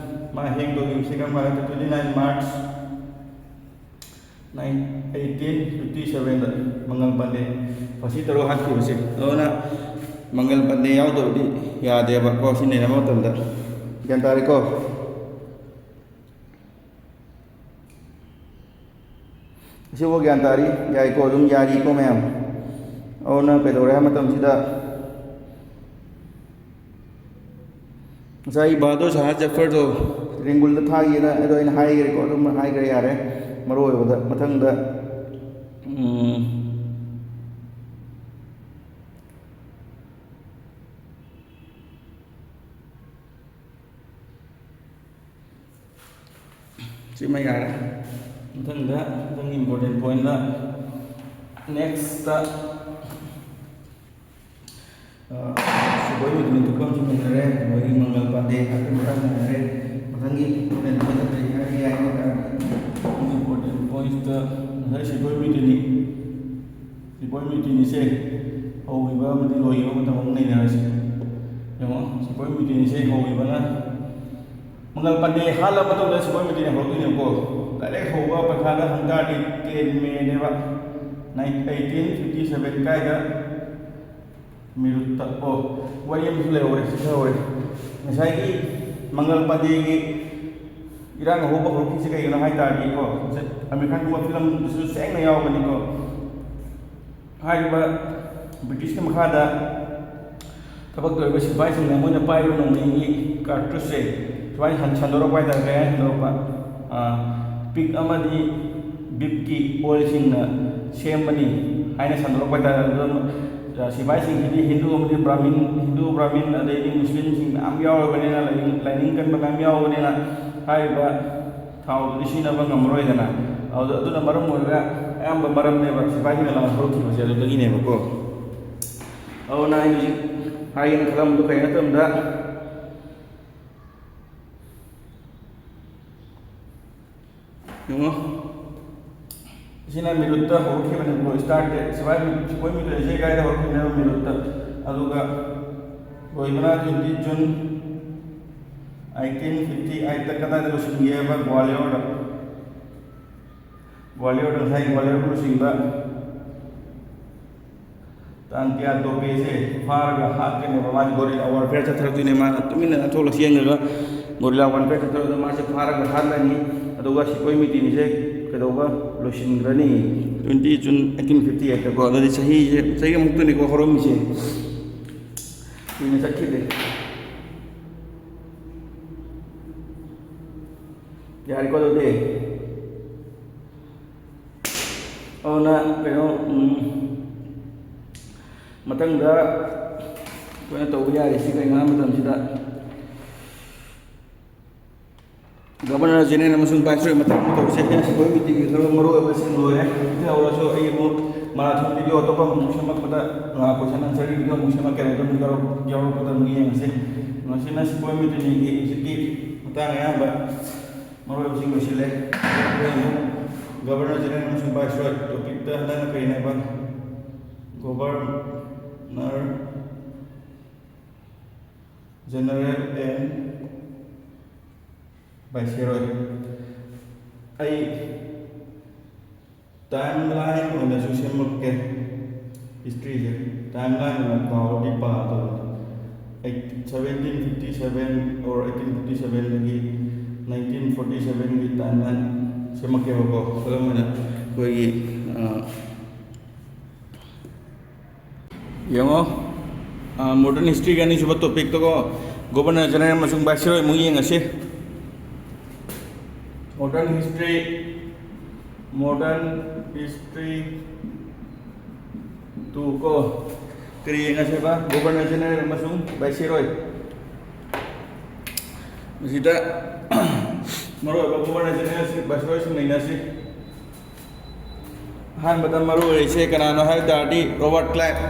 ꯃꯥ ꯍꯦꯡ ꯇꯧꯈꯤꯕꯁꯤ ꯀꯔꯝ ꯀꯥꯟꯗ? ꯇ꯭ꯋꯦꯟꯇꯤ ꯅꯥꯏꯟ ꯃꯥꯔꯆ ꯅꯥꯏꯟ, ꯑꯩꯇꯤꯟ ꯐꯤꯐꯇꯤ ꯁꯕꯦꯟꯗ ꯃꯪꯒꯜ ꯄꯥꯟꯗꯦ ꯐꯥꯁꯤ ꯇꯧꯔꯒ ꯍꯥꯠꯈꯤꯕꯁꯦ꯫ ꯑꯗꯨꯅ ꯃꯪꯒꯜ ꯄꯥꯟꯗꯦ ꯌꯥꯎꯗꯕꯗꯤ ꯌꯥꯗꯦꯕꯀꯣ, ꯁꯤ ꯅꯩꯅꯕ ꯃꯇꯝꯗ꯫ ꯒ꯭ꯌꯥꯟ ꯇꯥꯔꯦꯀꯣ? ꯑꯁꯤꯐꯥꯎ ꯒ꯭ꯌꯥꯟ ꯇꯥꯔꯤ? ꯌꯥꯏꯀꯣ? ꯑꯗꯨꯝ ꯌꯥꯔꯤꯀꯣ ꯃꯌꯥꯝ? ꯑꯗꯨꯅ ꯀꯩꯗꯧꯔꯦ ꯍꯥꯏꯕ ꯃꯇꯝꯁꯤꯗ, ꯉꯁꯥꯏ ꯕꯍꯥꯗꯨꯔ ꯁꯍꯥ ꯖꯐꯔꯗꯣ ꯔꯦꯡꯒꯨꯜꯗ ꯊꯥꯈꯤꯅ ꯑꯗꯣ ꯑꯩꯅ ꯍꯥꯏꯈ꯭ꯔꯦꯀꯣ, ꯑꯗꯨꯝ ꯍꯥꯏꯈ꯭ꯔꯦ, ꯌꯥꯔꯦ꯫ ꯃꯔꯨ ꯑꯣꯏꯕꯗ ꯃꯊꯪꯗ, ꯎꯝ, ꯁꯤꯃ ꯌꯥꯔꯦ꯫ ꯃꯊꯪꯗ, ꯃꯊꯪꯒꯤ important pointꯇ, nextꯇ, ꯑ, ꯁꯤꯕꯣꯏ ꯃꯤꯗꯨꯅ ꯊꯣꯛꯐꯝꯁꯨ ꯅꯩꯅꯔꯦ, ꯑꯗꯒꯤ ꯃꯪꯒꯜ ꯄꯥꯟꯗꯦ ꯍꯥꯏꯕꯒꯤ ꯃꯇꯥꯡ ꯅꯩꯅꯔꯦ꯫ ꯃꯊꯪꯒꯤ important pointꯇ ꯀꯔꯤ ꯍꯥꯏꯕ ꯌꯥꯏ ꯍꯥꯏꯕ ꯇꯥꯔꯗꯤ, important pointsꯇ ꯉꯁꯥꯏ ꯁꯤꯕꯣꯏ ꯃꯤꯗꯨꯅꯤ, ꯁꯤꯕꯣꯏ ꯃꯤꯗꯨꯅꯤꯁꯦ ꯍꯧꯈꯤꯕ ꯑꯃꯗꯤ ꯂꯣꯏꯈꯤꯕ ꯃꯇꯝ ꯑꯃ ꯅꯩꯅꯔꯁꯤ꯫ ꯌꯦꯡꯉꯣ꯫ ꯁꯤꯄꯣꯏ ꯃꯤꯇꯤꯟꯁꯦ ꯍꯧꯈꯤꯕꯅ, ꯃꯪꯒꯜ ꯄꯥꯟꯗꯦ ꯍꯥꯠꯂ ꯃꯇꯨꯡꯗ ꯁꯤꯄꯣꯏ ꯃꯤꯇꯤꯟ ꯍꯧꯔꯛꯇꯣꯏꯅꯦꯕꯀꯣ꯫ ꯗꯥꯏꯔꯦꯛ ꯍꯧꯕ ꯄꯩꯈꯥꯗ ꯍꯪ ꯇꯥꯔꯗꯤ ꯇꯦꯟ ꯃꯦꯅꯦꯕ, ꯑꯩꯠꯇꯤꯟ ꯐꯤꯐꯇꯤ ꯁꯚꯦꯟ ꯀꯥꯏꯗ ꯃꯤꯔꯨꯠꯇ꯫ ꯑꯣ, ꯋꯥꯔꯤ ꯑꯃꯁꯨ ꯂꯩꯍꯧꯔꯦ, ꯁꯤ ꯂꯩꯍꯧꯔꯦ꯫ ꯉꯁꯥꯏꯒꯤ ꯃꯪꯒꯜ ꯄꯥꯟꯗꯦꯒꯤ ꯏꯔꯥꯡ ꯑꯍꯧꯕ ꯍꯧꯔꯛꯈꯤꯕꯁꯦ ꯀꯩꯒꯤꯅꯣ ꯍꯥꯏ ꯇꯥꯔꯗꯤꯀꯣ, ꯑꯃꯤꯔ ꯈꯥꯟꯒꯨꯝꯕ ꯐꯤꯂꯝꯗꯁꯨ ꯁꯦꯡꯅ ꯌꯥꯎꯕꯅꯤꯀꯣ꯫ ꯍꯥꯏꯔꯤꯕ ꯕ꯭ꯔꯤꯇꯤꯁꯀꯤ ꯃꯈꯥꯗ ꯊꯕꯛ ꯇꯧꯔꯤꯕ ꯁꯤꯐꯥꯏꯁꯤꯡꯅ ꯃꯣꯏꯅ ꯄꯥꯏꯔꯤꯕ ꯅꯣꯡꯃꯩꯒꯤ ꯀꯥꯔꯇꯨꯁꯁꯦ ꯁꯨꯃꯥꯏꯅ ꯁꯟ-, ꯁꯟꯗꯣꯔꯛꯄ ꯍꯥꯏꯇꯥꯔꯦ꯫ ꯀꯃꯥꯏꯅ ꯁꯟꯗꯣꯔꯛꯄ? ꯑꯥ, ꯄꯤꯛ ꯑꯃꯗꯤ ꯕꯤꯞꯀꯤ ꯑꯣꯏꯜꯁꯤꯡꯅ ꯁꯦꯝꯕꯅꯤ ꯍꯥꯏꯅ ꯁꯟꯗꯣꯔꯛꯄ ꯍꯥꯏꯇꯥꯔꯦ꯫ ꯑꯗꯨꯗ, ꯑꯥ, ꯁꯤꯐꯥꯏꯁꯤꯡꯁꯤꯗꯤ ꯍꯤꯟꯗꯨ ꯑꯃꯗꯤ ꯕ꯭ꯔꯥꯍꯃꯤꯟ, ꯍꯤꯟꯗꯨ, ꯕ꯭ꯔꯥꯍꯃꯤꯟ, ꯑꯗꯩꯗꯤ ꯃꯨꯁꯂꯤꯝꯁꯤꯡ ꯃꯌꯥꯝ ꯌꯥꯎꯔꯕꯅꯤꯅ, ꯂꯥꯏꯅꯤꯡ, ꯂꯥꯏꯅꯤꯡ ꯀꯟꯕ ꯃꯌꯥꯝ ꯌꯥꯎꯕꯅꯤꯅ, ꯍꯥꯏꯔꯤꯕ ꯊꯥꯎꯗꯨꯗꯤ ꯁꯤꯖꯤꯟꯅꯕ ꯉꯝꯃꯔꯣꯏꯗꯅ꯫ ꯑꯗꯨ-, ꯑꯗꯨꯅ ꯃꯔꯝ ꯑꯣꯏꯔꯒ ꯑꯌꯥꯝꯕ ꯃꯔꯝꯅꯦꯕ ꯁꯤꯐꯥꯏꯁꯤꯡꯅ ꯂꯥꯟ ꯍꯧꯔꯛꯈꯤꯕꯁꯦ ꯑꯗꯨꯗꯒꯤꯅꯦꯕꯀꯣ꯫ ꯑꯗꯨꯅ ꯑꯩꯅ ꯍꯧꯖꯤꯛ ꯍꯥꯏꯒꯦꯅ ꯈꯜꯂꯝꯕꯗꯨ ꯀꯩꯅꯣ ꯃꯇꯝꯗ, ꯌꯦꯡꯉꯣ, ꯁꯤꯅ ꯃꯤꯔꯨꯠꯇ ꯍꯧꯔꯛꯈꯤꯕꯅꯦꯕꯀꯣ, start date꯫ ꯁꯤꯐꯥꯏ ꯃꯤ-, ꯁꯤꯐꯥꯏ ꯃꯤꯔꯨꯠ ꯍꯥꯏꯁꯦ ꯀꯥꯏꯗ ꯍꯧꯔꯛꯈꯤꯕꯅꯦꯕ? ꯃꯤꯔꯨꯠꯇ꯫ ꯑꯗꯨꯒ ꯂꯣꯏꯕꯅ twenty June eighteen fifty eight ꯀꯗꯥꯏꯗ ꯂꯣꯏꯁꯤꯟꯒꯦꯕ? ꯒ꯭ꯋꯥꯂꯤꯌꯣꯔꯗ꯫ ꯒ꯭ꯋꯥꯂꯤꯌꯣꯔꯗ, ꯉꯁꯥꯏ ꯒ꯭ꯋꯥꯂꯤꯌꯣꯔ ꯂꯨꯆꯤꯡꯕ ꯇꯥꯟꯇꯤꯌꯥ ꯇꯣꯄꯦꯁꯦ ꯐꯥꯔꯒ ꯍꯥꯠꯀꯅꯦꯕ꯫ ꯃꯥꯁꯦ ꯒꯣꯔꯤꯂꯥ ꯋꯥꯔꯐꯤꯌꯔ ꯆꯠꯊꯔꯛꯇꯣꯏꯅꯦ꯫ ꯃꯥꯅ ꯇꯨꯃꯤꯟꯅ ꯅꯥꯟꯊꯣꯛꯂꯒ ꯆꯦꯟꯈ꯭ꯔꯒ ꯒꯣꯔꯤꯂꯥ ꯋꯥꯔꯐꯤꯌꯔ ꯆꯠꯊꯔꯛꯄꯗ ꯃꯥꯁꯦ ꯐꯥꯔꯒ ꯍꯥꯠꯂꯅꯤ꯫ ꯑꯗꯨꯒ ꯁꯤꯄꯣꯏ ꯃꯤꯇꯤꯟꯁꯦ ꯀꯩꯗꯧꯕ ꯂꯣꯏꯁꯤꯟꯈ꯭ꯔꯅꯤ? Twenty June eighteen fifty eight ꯀꯣ꯫ ꯑꯗꯨꯗꯤ ꯆꯍꯤꯁꯦ, ꯆꯍꯤ ꯑꯃꯨꯛꯇꯅꯤꯀꯣ ꯍꯧꯔꯝꯃꯤꯁꯦ꯫ ꯀꯨꯏꯅ ꯆꯠꯈꯤꯗꯦ꯫ ꯌꯥꯔꯦꯀꯣ ꯑꯗꯨꯗꯤ? ꯑꯗꯨꯅ ꯀꯩꯅꯣ, ꯎꯝ, ꯃꯊꯪꯗ ꯑꯩꯈꯣꯏꯅ ꯇꯧꯕ ꯌꯥꯔꯤꯁꯤ ꯀꯩꯅꯣ ꯍꯥꯏ ꯃꯇꯝꯁꯤꯗ, Governor General ꯑꯃꯁꯨꯡ Viceroy ꯃꯊꯪ ꯑꯃ ꯇꯧꯁꯦ꯫ ꯑꯩꯈꯣꯏ meeting ꯒꯤ ꯈꯔ ꯃꯔꯨ ꯑꯣꯏꯕꯁꯤꯡ ꯂꯣꯏꯔꯦ꯫ ꯁꯤ ꯍꯧꯔꯁꯨ ꯑꯩ ꯑꯃꯨꯛ marathon video ꯑꯇꯣꯞꯄ ꯑꯃꯨꯛ ꯁꯦꯝꯃꯛꯄꯗ, ꯑ, question answer ꯒꯤ video ꯑꯃꯨꯛ ꯁꯦꯝꯃꯛꯀꯦ꯫ ꯑꯗꯨꯝ ꯌꯥꯎꯔꯛ-, ꯌꯥꯎꯔꯛꯄꯗ ꯑꯃꯨꯛ ꯌꯦꯡꯉꯁꯦ꯫ ꯉꯁꯤꯅ ꯁꯤꯄꯣꯏ ꯃꯤꯇꯤꯟꯒꯤ ꯍꯧꯖꯤꯛꯀꯤ ꯃꯇꯥꯡ ꯑꯌꯥꯝꯕ ꯃꯔꯨꯑꯣꯏꯕꯁꯤꯡ ꯂꯣꯏꯁꯤꯜꯂꯦ꯫ ꯑꯩꯈꯣꯏ ꯑꯃꯨꯛ Governor General ꯑꯃꯁꯨꯡ Viceroy topic ꯇ ꯍꯟꯗꯛꯅ ꯀꯔꯤꯅꯦꯕ? Governor, General and Viceroy. ꯑꯩ timeline ꯑꯣꯏꯅꯁꯨ ꯁꯦꯝꯃꯛꯀꯦ꯫ Historyꯁꯦ timeline ꯑꯣꯏꯅ ꯀꯥꯎꯔꯗꯤ ꯄꯥꯗꯕꯅꯤ꯫ ꯑꯩ seventeen fifty seven or eighteen fifty sevenꯗꯒꯤ nineteen forty sevenꯒꯤ timeline ꯁꯦꯝꯃꯛꯀꯦꯕꯀꯣ꯫ ꯈꯨꯗꯝ ꯑꯣꯏꯅ ꯑꯩꯈꯣꯏꯒꯤ, ꯑ, ꯌꯦꯡꯉꯣ, ꯃꯣꯗꯔꯟ ꯍꯤꯁꯇ꯭ꯔꯤꯒꯤ ꯑꯅꯤꯁꯨꯕ ꯇꯣꯄꯤꯛꯇꯀꯣ, ꯒꯣꯕꯔꯅꯔ ꯖꯦꯅꯔꯦꯜ ꯑꯃꯁꯨꯡ ꯚꯥꯏꯁꯔꯣꯏ ꯑꯃꯨꯛ ꯌꯦꯡꯉꯁꯤ꯫ Modern history, modern history two ꯀꯣ, ꯀꯔꯤ ꯌꯦꯡꯉꯁꯦꯕ? ꯒꯣꯕꯔꯅꯔ ꯖꯦꯅꯔꯦꯜ ꯑꯃꯁꯨꯡ ꯚꯥꯏꯁꯔꯣꯏ꯫ ꯃꯁꯤꯗ ꯃꯔꯨꯑꯣꯏꯕ ꯒꯣꯕꯔꯅꯔ ꯖꯦꯅꯔꯦꯜꯁꯤꯡ, ꯚꯥꯏꯁꯔꯣꯏꯁꯤꯡ ꯅꯩꯅꯁꯤ꯫ ꯑꯍꯥꯟꯕꯗ ꯃꯔꯨ ꯑꯣꯏꯔꯤꯁꯦ ꯀꯅꯥꯅꯣ ꯍꯥꯏꯕ ꯇꯥꯔꯗꯤ ꯔꯣꯕꯥꯔꯠ ꯀ꯭ꯂꯥꯏꯕ꯫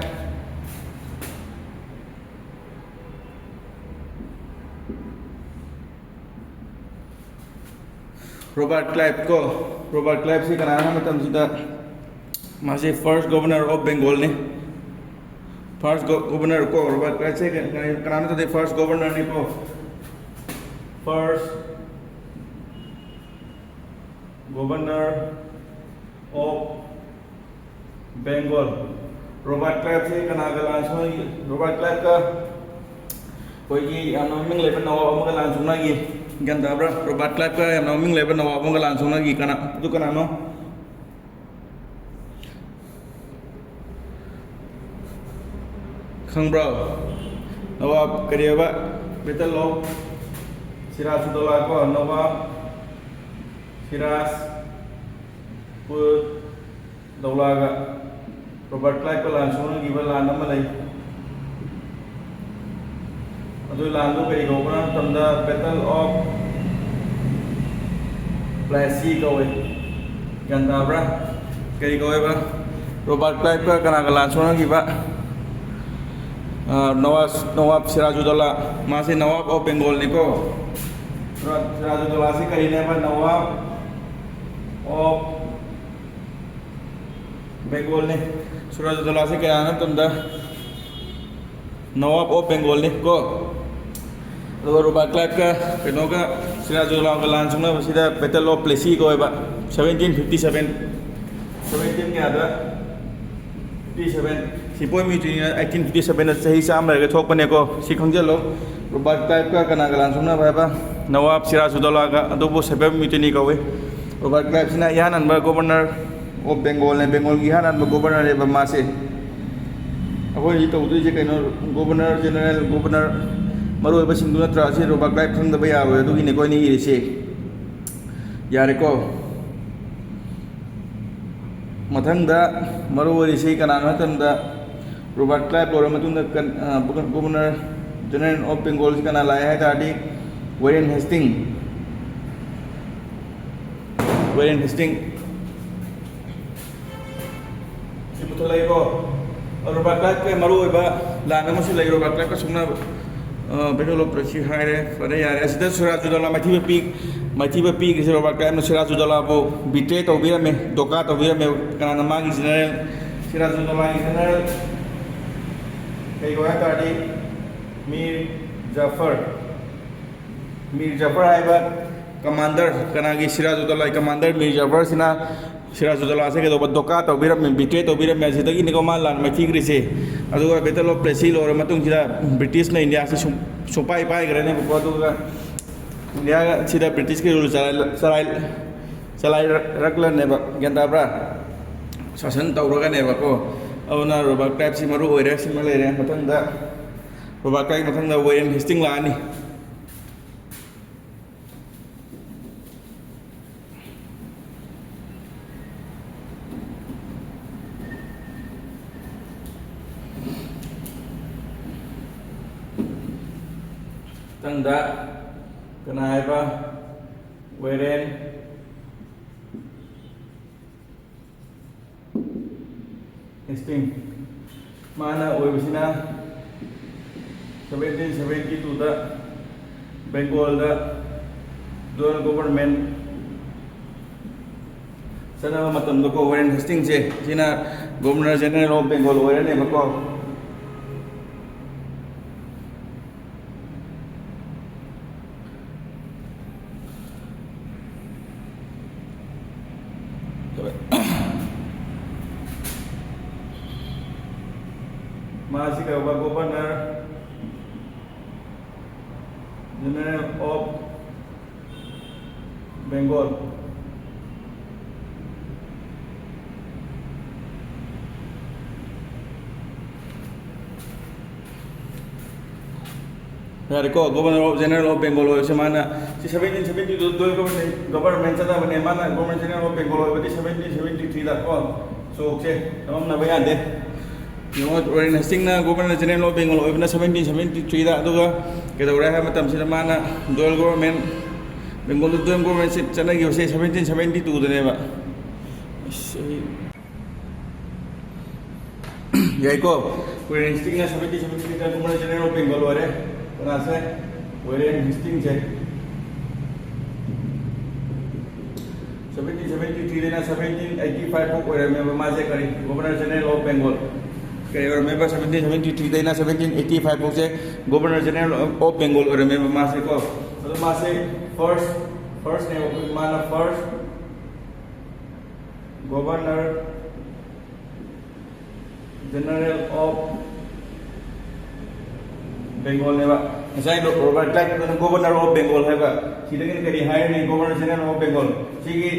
ꯔꯣꯕꯥꯔꯠ ꯀ꯭ꯂꯥꯏꯕ ꯀꯣ, ꯔꯣꯕꯥꯔꯠ ꯀ꯭ꯂꯥꯏꯕꯁꯤ ꯀꯅꯥꯅꯣ ꯍꯥꯏꯕ ꯃꯇꯝꯁꯤꯗ ꯃꯥꯁꯦ first governor of Bengalꯅꯤ꯫ First governor ꯀꯣ, ꯔꯣꯕꯥꯔꯠ ꯀ꯭ꯂꯥꯏꯕꯁꯦ ꯀꯅꯥꯅꯣ ꯍꯥꯏꯕꯗꯤ first governorꯅꯤ ꯀꯣ꯫ First Governor of Bengal꯫ Robert ꯀ꯭ꯂꯥꯏꯕꯁꯦ ꯀꯅꯥꯒ ꯂꯥꯟ ꯁꯣꯛꯅꯈꯤ? ꯔꯣꯕꯥꯔꯠ ꯀ꯭ꯂꯥꯏꯕꯀ ꯑꯩꯈꯣꯏꯒꯤ ꯌꯥꯝꯅ ꯃꯃꯤꯡ ꯂꯩꯕ ꯅꯋꯥꯕ ꯑꯃꯒ ꯂꯥꯟ ꯁꯣꯛꯅꯈꯤ꯫ ꯒ꯭ꯌꯥꯟ ꯇꯥꯕ꯭ꯔꯥ? ꯔꯣꯕꯥꯔꯠ ꯀ꯭ꯂꯥꯏꯕꯀ ꯌꯥꯝꯅ ꯃꯃꯤꯡ ꯂꯩꯕ ꯅꯋꯥꯕ ꯑꯃꯒ ꯂꯥꯟ ꯁꯣꯛꯅꯈꯤ꯫ ꯀꯅꯥ, ꯑꯗꯨ ꯀꯅꯥꯅꯣ? ꯈꯪꯕ꯭ꯔꯣ? ꯅꯋꯥꯕ ꯀꯔꯤ ꯍꯥꯏꯕ? Battle of ꯁꯤꯔꯥꯖꯎꯗꯧꯂꯥ ꯀꯣ, ꯅꯋꯥꯕ ꯁꯤꯔꯥꯖ ꯎꯗ ꯗꯧꯂꯥꯒ ꯔꯣꯕꯥꯔꯠ ꯀ꯭ꯂꯥꯏꯕꯀ ꯂꯥꯟ ꯁꯣꯛꯅꯈꯤꯕ ꯂꯥꯟ ꯑꯃ ꯂꯩ꯫ ꯑꯗꯨ ꯂꯥꯟꯗꯨ ꯀꯔꯤ ꯀꯧꯕ꯭ꯔꯥ ꯍꯥꯏꯕ ꯃꯇꯝꯗ Battle of Plassey ꯀꯧꯏ꯫ ꯒ꯭ꯌꯥꯟ ꯇꯥꯕ꯭ꯔꯥ? ꯀꯔꯤ ꯀꯧꯋꯦꯕ? ꯔꯣꯕꯥꯔꯠ ꯀ꯭ꯂꯥꯏꯕꯀ ꯀꯅꯥꯒ ꯂꯥꯟ ꯁꯣꯛꯅꯈꯤꯕ? ꯑ, ꯅꯋꯥꯁ-, ꯅꯋꯥꯕ ꯁꯤꯔꯥꯖꯎꯗꯧꯂꯥ, ꯃꯥꯁꯦ ꯅꯋꯥꯕ of Bengalꯅꯤꯀꯣ꯫ ꯁꯤꯔꯥ-, ꯁꯤꯔꯥꯖꯎꯗꯧꯂꯥꯁꯤ ꯀꯔꯤꯅꯦꯕ? Nawab of Bengalꯅꯤ꯫ ꯁꯤꯔꯥꯖꯎꯗꯧꯂꯥꯁꯤ ꯀꯌꯥꯅꯣ ꯃꯇꯝꯗ ꯅꯋꯥꯕ of Bengalꯅꯤ ꯀꯣ꯫ ꯑꯗꯨꯒ ꯔꯣꯕꯥꯔꯠ ꯀ꯭ꯂꯥꯏꯕꯀ ꯀꯩꯅꯣꯒ ꯁꯤꯔꯥꯖꯨꯗꯧꯂꯥꯒ ꯂꯥꯟ ꯁꯣꯛꯅꯕꯁꯤꯗ Battle of Plassey ꯀꯧꯋꯦꯕ꯫ Seventeen fifty seven, seventeen ꯀꯌꯥꯗ? Fifty seven꯫ Sepoy Mutiny eighteen fifty seven ꯗ ꯆꯍꯤ ꯆꯥꯝꯃ ꯂꯩꯔꯒ ꯊꯣꯛꯄꯅꯦꯀꯣ꯫ ꯁꯤ ꯈꯪꯖꯤꯜꯂꯣ꯫ ꯔꯣꯕꯥꯔꯠ ꯀ꯭ꯂꯥꯏꯕꯀ ꯀꯅꯥꯒ ꯂꯥꯟ ꯁꯣꯛꯅꯕ ꯍꯥꯏꯕ? ꯅꯋꯥꯕ ꯁꯤꯔꯥꯖꯨꯗꯧꯂꯥꯒ꯫ ꯑꯗꯨꯕꯨ Sepoy Mutiny ꯀꯧꯋꯤ꯫ ꯔꯣꯕꯥꯔꯠ ꯀ꯭ꯂꯥꯏꯕꯁꯤꯅ ꯏꯍꯥꯟ ꯍꯥꯟꯕ Governor of Bengal ꯅꯦ꯫ ꯕꯦꯡꯒꯣꯜꯒꯤ ꯏꯍꯥꯟ ꯍꯥꯟꯕ Governor ꯅꯦꯕ ꯃꯥꯁꯦ꯫ ꯑꯩꯈꯣꯏ ꯍꯧꯖꯤꯛ ꯇꯧꯗꯣꯏꯁꯦ ꯀꯩꯅꯣ? Governor General, Governor ꯃꯔꯨꯑꯣꯏꯕꯁꯤꯡꯗꯨ ꯅꯠꯇ꯭ꯔꯥ? ꯁꯤ ꯔꯣꯕꯥꯔꯠ ꯀ꯭ꯂꯥꯏꯕ ꯈꯪꯗꯕ ꯌꯥꯔꯣꯏ꯫ ꯑꯗꯨꯒꯤꯅꯦꯀꯣ ꯑꯩꯅ ꯏꯔꯤꯁꯦ꯫ ꯌꯥꯔꯦꯀꯣ? ꯃꯊꯪꯗ ꯃꯔꯨ ꯑꯣꯏꯔꯤꯁꯤ ꯀꯅꯥꯅꯣ ꯍꯥꯏ ꯃꯇꯝꯗ, ꯔꯣꯕꯥꯔꯠ ꯀ꯭ꯂꯥꯏꯕ ꯂꯣꯏꯔ ꯃꯇꯨꯡꯗ ꯀꯟ-, ꯑ, Governor General of Bengal ꯁꯤ ꯀꯅꯥ ꯂꯥꯛꯑꯦ ꯍꯥꯏ ꯇꯥꯔꯗꯤ, Warren Hastings꯫ Warren Hastings꯫ ꯁꯤ ꯄꯨꯊꯣꯛꯂꯛꯏꯀꯣ꯫ ꯔꯣꯕꯥꯔꯠ ꯀ꯭ꯂꯥꯏꯕꯀ ꯃꯔꯨ ꯑꯣꯏꯕ ꯂꯥꯟ ꯑꯃꯁꯨ ꯂꯩ, ꯔꯣꯕꯥꯔꯠ ꯀ꯭ꯂꯥꯏꯕꯀ ꯁꯣꯛꯅꯕ꯫ ꯑ, Battle of Plassey ꯍꯥꯏꯔꯦ꯫ ꯐꯔꯦ, ꯌꯥꯔꯦ꯫ ꯑꯁꯤꯗ ꯁꯤꯔꯥꯖꯨꯗꯧꯂꯥ ꯃꯥꯏꯊꯤꯕ ꯄꯤ-, ꯃꯥꯏꯊꯤꯕ ꯄꯤꯈ꯭ꯔꯤꯁꯦ ꯔꯣꯕꯥꯔꯠ ꯀ꯭ꯂꯥꯏꯕꯅ ꯁꯤꯔꯥꯖꯨꯗꯧꯂꯥꯕꯨ betray ꯇꯧꯕꯤꯔꯝꯃꯦ, ꯙꯣꯀꯥ ꯇꯧꯕꯤꯔꯝꯃꯦ꯫ ꯀꯅꯥꯅ? ꯃꯥꯒꯤ General, ꯁꯤꯔꯥꯖꯨꯗꯧꯂꯥꯒꯤ General ꯀꯩꯒꯣ ꯍꯥꯏ ꯇꯥꯔꯗꯤ ꯃꯤꯔ ꯖꯥꯐꯔ꯫ ꯃꯤꯔ ꯖꯥꯐꯔ ꯍꯥꯏꯕ commander, ꯀꯅꯥꯒꯤ? ꯁꯤꯔꯥꯖꯨꯗꯧꯂꯥꯒꯤ commander ꯃꯤꯔ ꯖꯥꯐꯔꯁꯤꯅ ꯁꯤꯔꯥꯖꯨꯗꯧꯂꯥꯁꯦ ꯀꯩꯗꯧꯕ? ꯙꯣꯀꯥ ꯇꯧꯕꯤꯔꯝꯃꯦ, betray ꯇꯧꯕꯤꯔꯝꯃꯦ꯫ ꯑꯁꯤꯗꯒꯤꯅꯤꯀꯣ ꯃꯥ ꯂꯥꯟ ꯃꯥꯏꯊꯤꯈ꯭ꯔꯤꯁꯦ꯫ ꯑꯗꯨꯒ Battle of Plassey ꯂꯣꯏꯔ ꯃꯇꯨꯡꯁꯤꯗ ꯕ꯭ꯔꯤꯇꯤꯁꯅ ꯏꯟꯗꯤꯌꯥꯁꯤ ꯁꯨꯡ-, ꯁꯨꯡꯄꯥꯏ ꯄꯥꯏꯈ꯭ꯔꯅꯦꯕꯀꯣ꯫ ꯑꯗꯨꯒ ꯏꯟꯗꯤꯌꯥꯁꯤꯗ ꯕ꯭ꯔꯤꯇꯤꯁꯀꯤ rule ꯆꯂꯥꯏ-, ꯆꯂꯥꯏ-, ꯆꯂꯥꯏꯔꯛꯂꯅꯦꯕ꯫ ꯒ꯭ꯌꯥꯟ ꯇꯥꯕ꯭ꯔꯥ? ꯁꯥꯁꯟ ꯇꯧꯔꯒꯅꯦꯕꯀꯣ꯫ ꯑꯗꯨꯅ ꯔꯣꯕꯥꯔꯠ ꯀ꯭ꯂꯥꯏꯕꯁꯤ ꯃꯔꯨ ꯑꯣꯏꯔꯦ꯫ ꯁꯤꯃ ꯂꯩꯔꯦ꯫ ꯃꯊꯪꯗ, ꯔꯣꯕꯥꯔꯠ ꯀ꯭ꯂꯥꯏꯕ ꯃꯊꯪꯗ Warren Hastings ꯂꯥꯛꯑꯅꯤ꯫ ꯃꯊꯪꯗ ꯀꯅꯥ ꯍꯥꯏꯕ? Warren Hastings꯫ ꯃꯥꯅ ꯑꯣꯏꯕꯁꯤꯅ seventeen seventy two ꯗ ꯕꯦꯡꯒꯣꯜꯗ dual government ꯆꯠꯅꯕ ꯃꯇꯝꯗꯀꯣ, Warren Hastings ꯁꯦ, ꯁꯤꯅ Governor General of Bengal ꯑꯣꯏꯔꯅꯦꯕꯀꯣ꯫ ꯃꯥꯁꯤ ꯀꯩꯗꯧꯕ? Governor General of Bengal꯫ ꯌꯥꯔꯦꯀꯣ, Governor of, General of Bengal ꯑꯣꯏꯕꯁꯦ ꯃꯥꯅ ꯁꯤ seventeen seventy two ꯗ ꯒꯣꯕꯔꯃꯦꯟ ꯆꯠꯅꯕꯅꯦ꯫ ꯃꯥꯅ Governor General of Bengal ꯑꯣꯏꯕꯗꯤ seventeen seventy three ꯗ ꯀꯣ꯫ ꯁꯣꯛꯁꯦ ꯆꯃꯝꯅꯕ ꯌꯥꯗꯦ꯫ ꯌꯦꯡꯉꯣ, ꯋꯥꯔꯦꯟ ꯍꯦꯁꯇꯤꯡꯅ Governor General of Bengal ꯑꯣꯏꯕꯅ seventeen seventy three ꯗ, ꯑꯗꯨꯒ ꯀꯩꯗꯧꯔꯦ ꯍꯥꯏꯕ ꯃꯇꯝꯁꯤꯗ ꯃꯥꯅ dual government, ꯕꯦꯡꯒꯣꯜꯗ dual government ꯁꯤ ꯆꯠꯅꯈꯤꯕꯁꯦ seventeen seventy two ꯗꯅꯦꯕ꯫ ꯑꯁ, ꯑꯩ ꯌꯥꯏꯀꯣ? ꯋꯥꯔꯦꯟ ꯍꯦꯁꯇꯤꯡꯅ seventeen seventy three ꯗ Governor General of Bengal ꯑꯣꯏꯔꯦ꯫ ꯀꯅꯥꯁꯦ? ꯋꯥꯔꯦꯟ ꯍꯦꯁꯇꯤꯡꯁꯦ꯫ Seventeen seventy three ꯗꯩꯅ seventeen eighty five ꯐꯥꯎ ꯑꯣꯏꯔꯝꯃꯦꯕ ꯃꯥꯁꯦ ꯀꯔꯤ? Governor General of Bengal꯫ ꯀꯔꯤ ꯑꯣꯏꯔꯝꯃꯦꯕ? Seventeen seventy three ꯗꯩꯅ seventeen eighty five ꯐꯥꯎꯁꯦ Governor General of Bengal ꯑꯣꯏꯔꯝꯃꯦꯕ ꯃꯥꯁꯦ ꯀꯣ꯫ ꯑꯗꯣ ꯃꯥꯁꯦ first, first ꯅꯦꯕ, ꯃꯥꯅ first Governor General of Bengal ꯅꯦꯕ꯫ ꯉꯁꯥꯏꯗꯣ ꯔꯣꯕꯥꯔꯠ ꯀ꯭ꯂꯥꯏꯕꯇꯅ Governor of Bengal ꯍꯥꯏꯕ꯫ ꯁꯤꯗꯒꯤꯅ ꯀꯔꯤ ꯍꯥꯏꯔꯅꯤ? Governor General of Bengal꯫ ꯁꯤꯒꯤ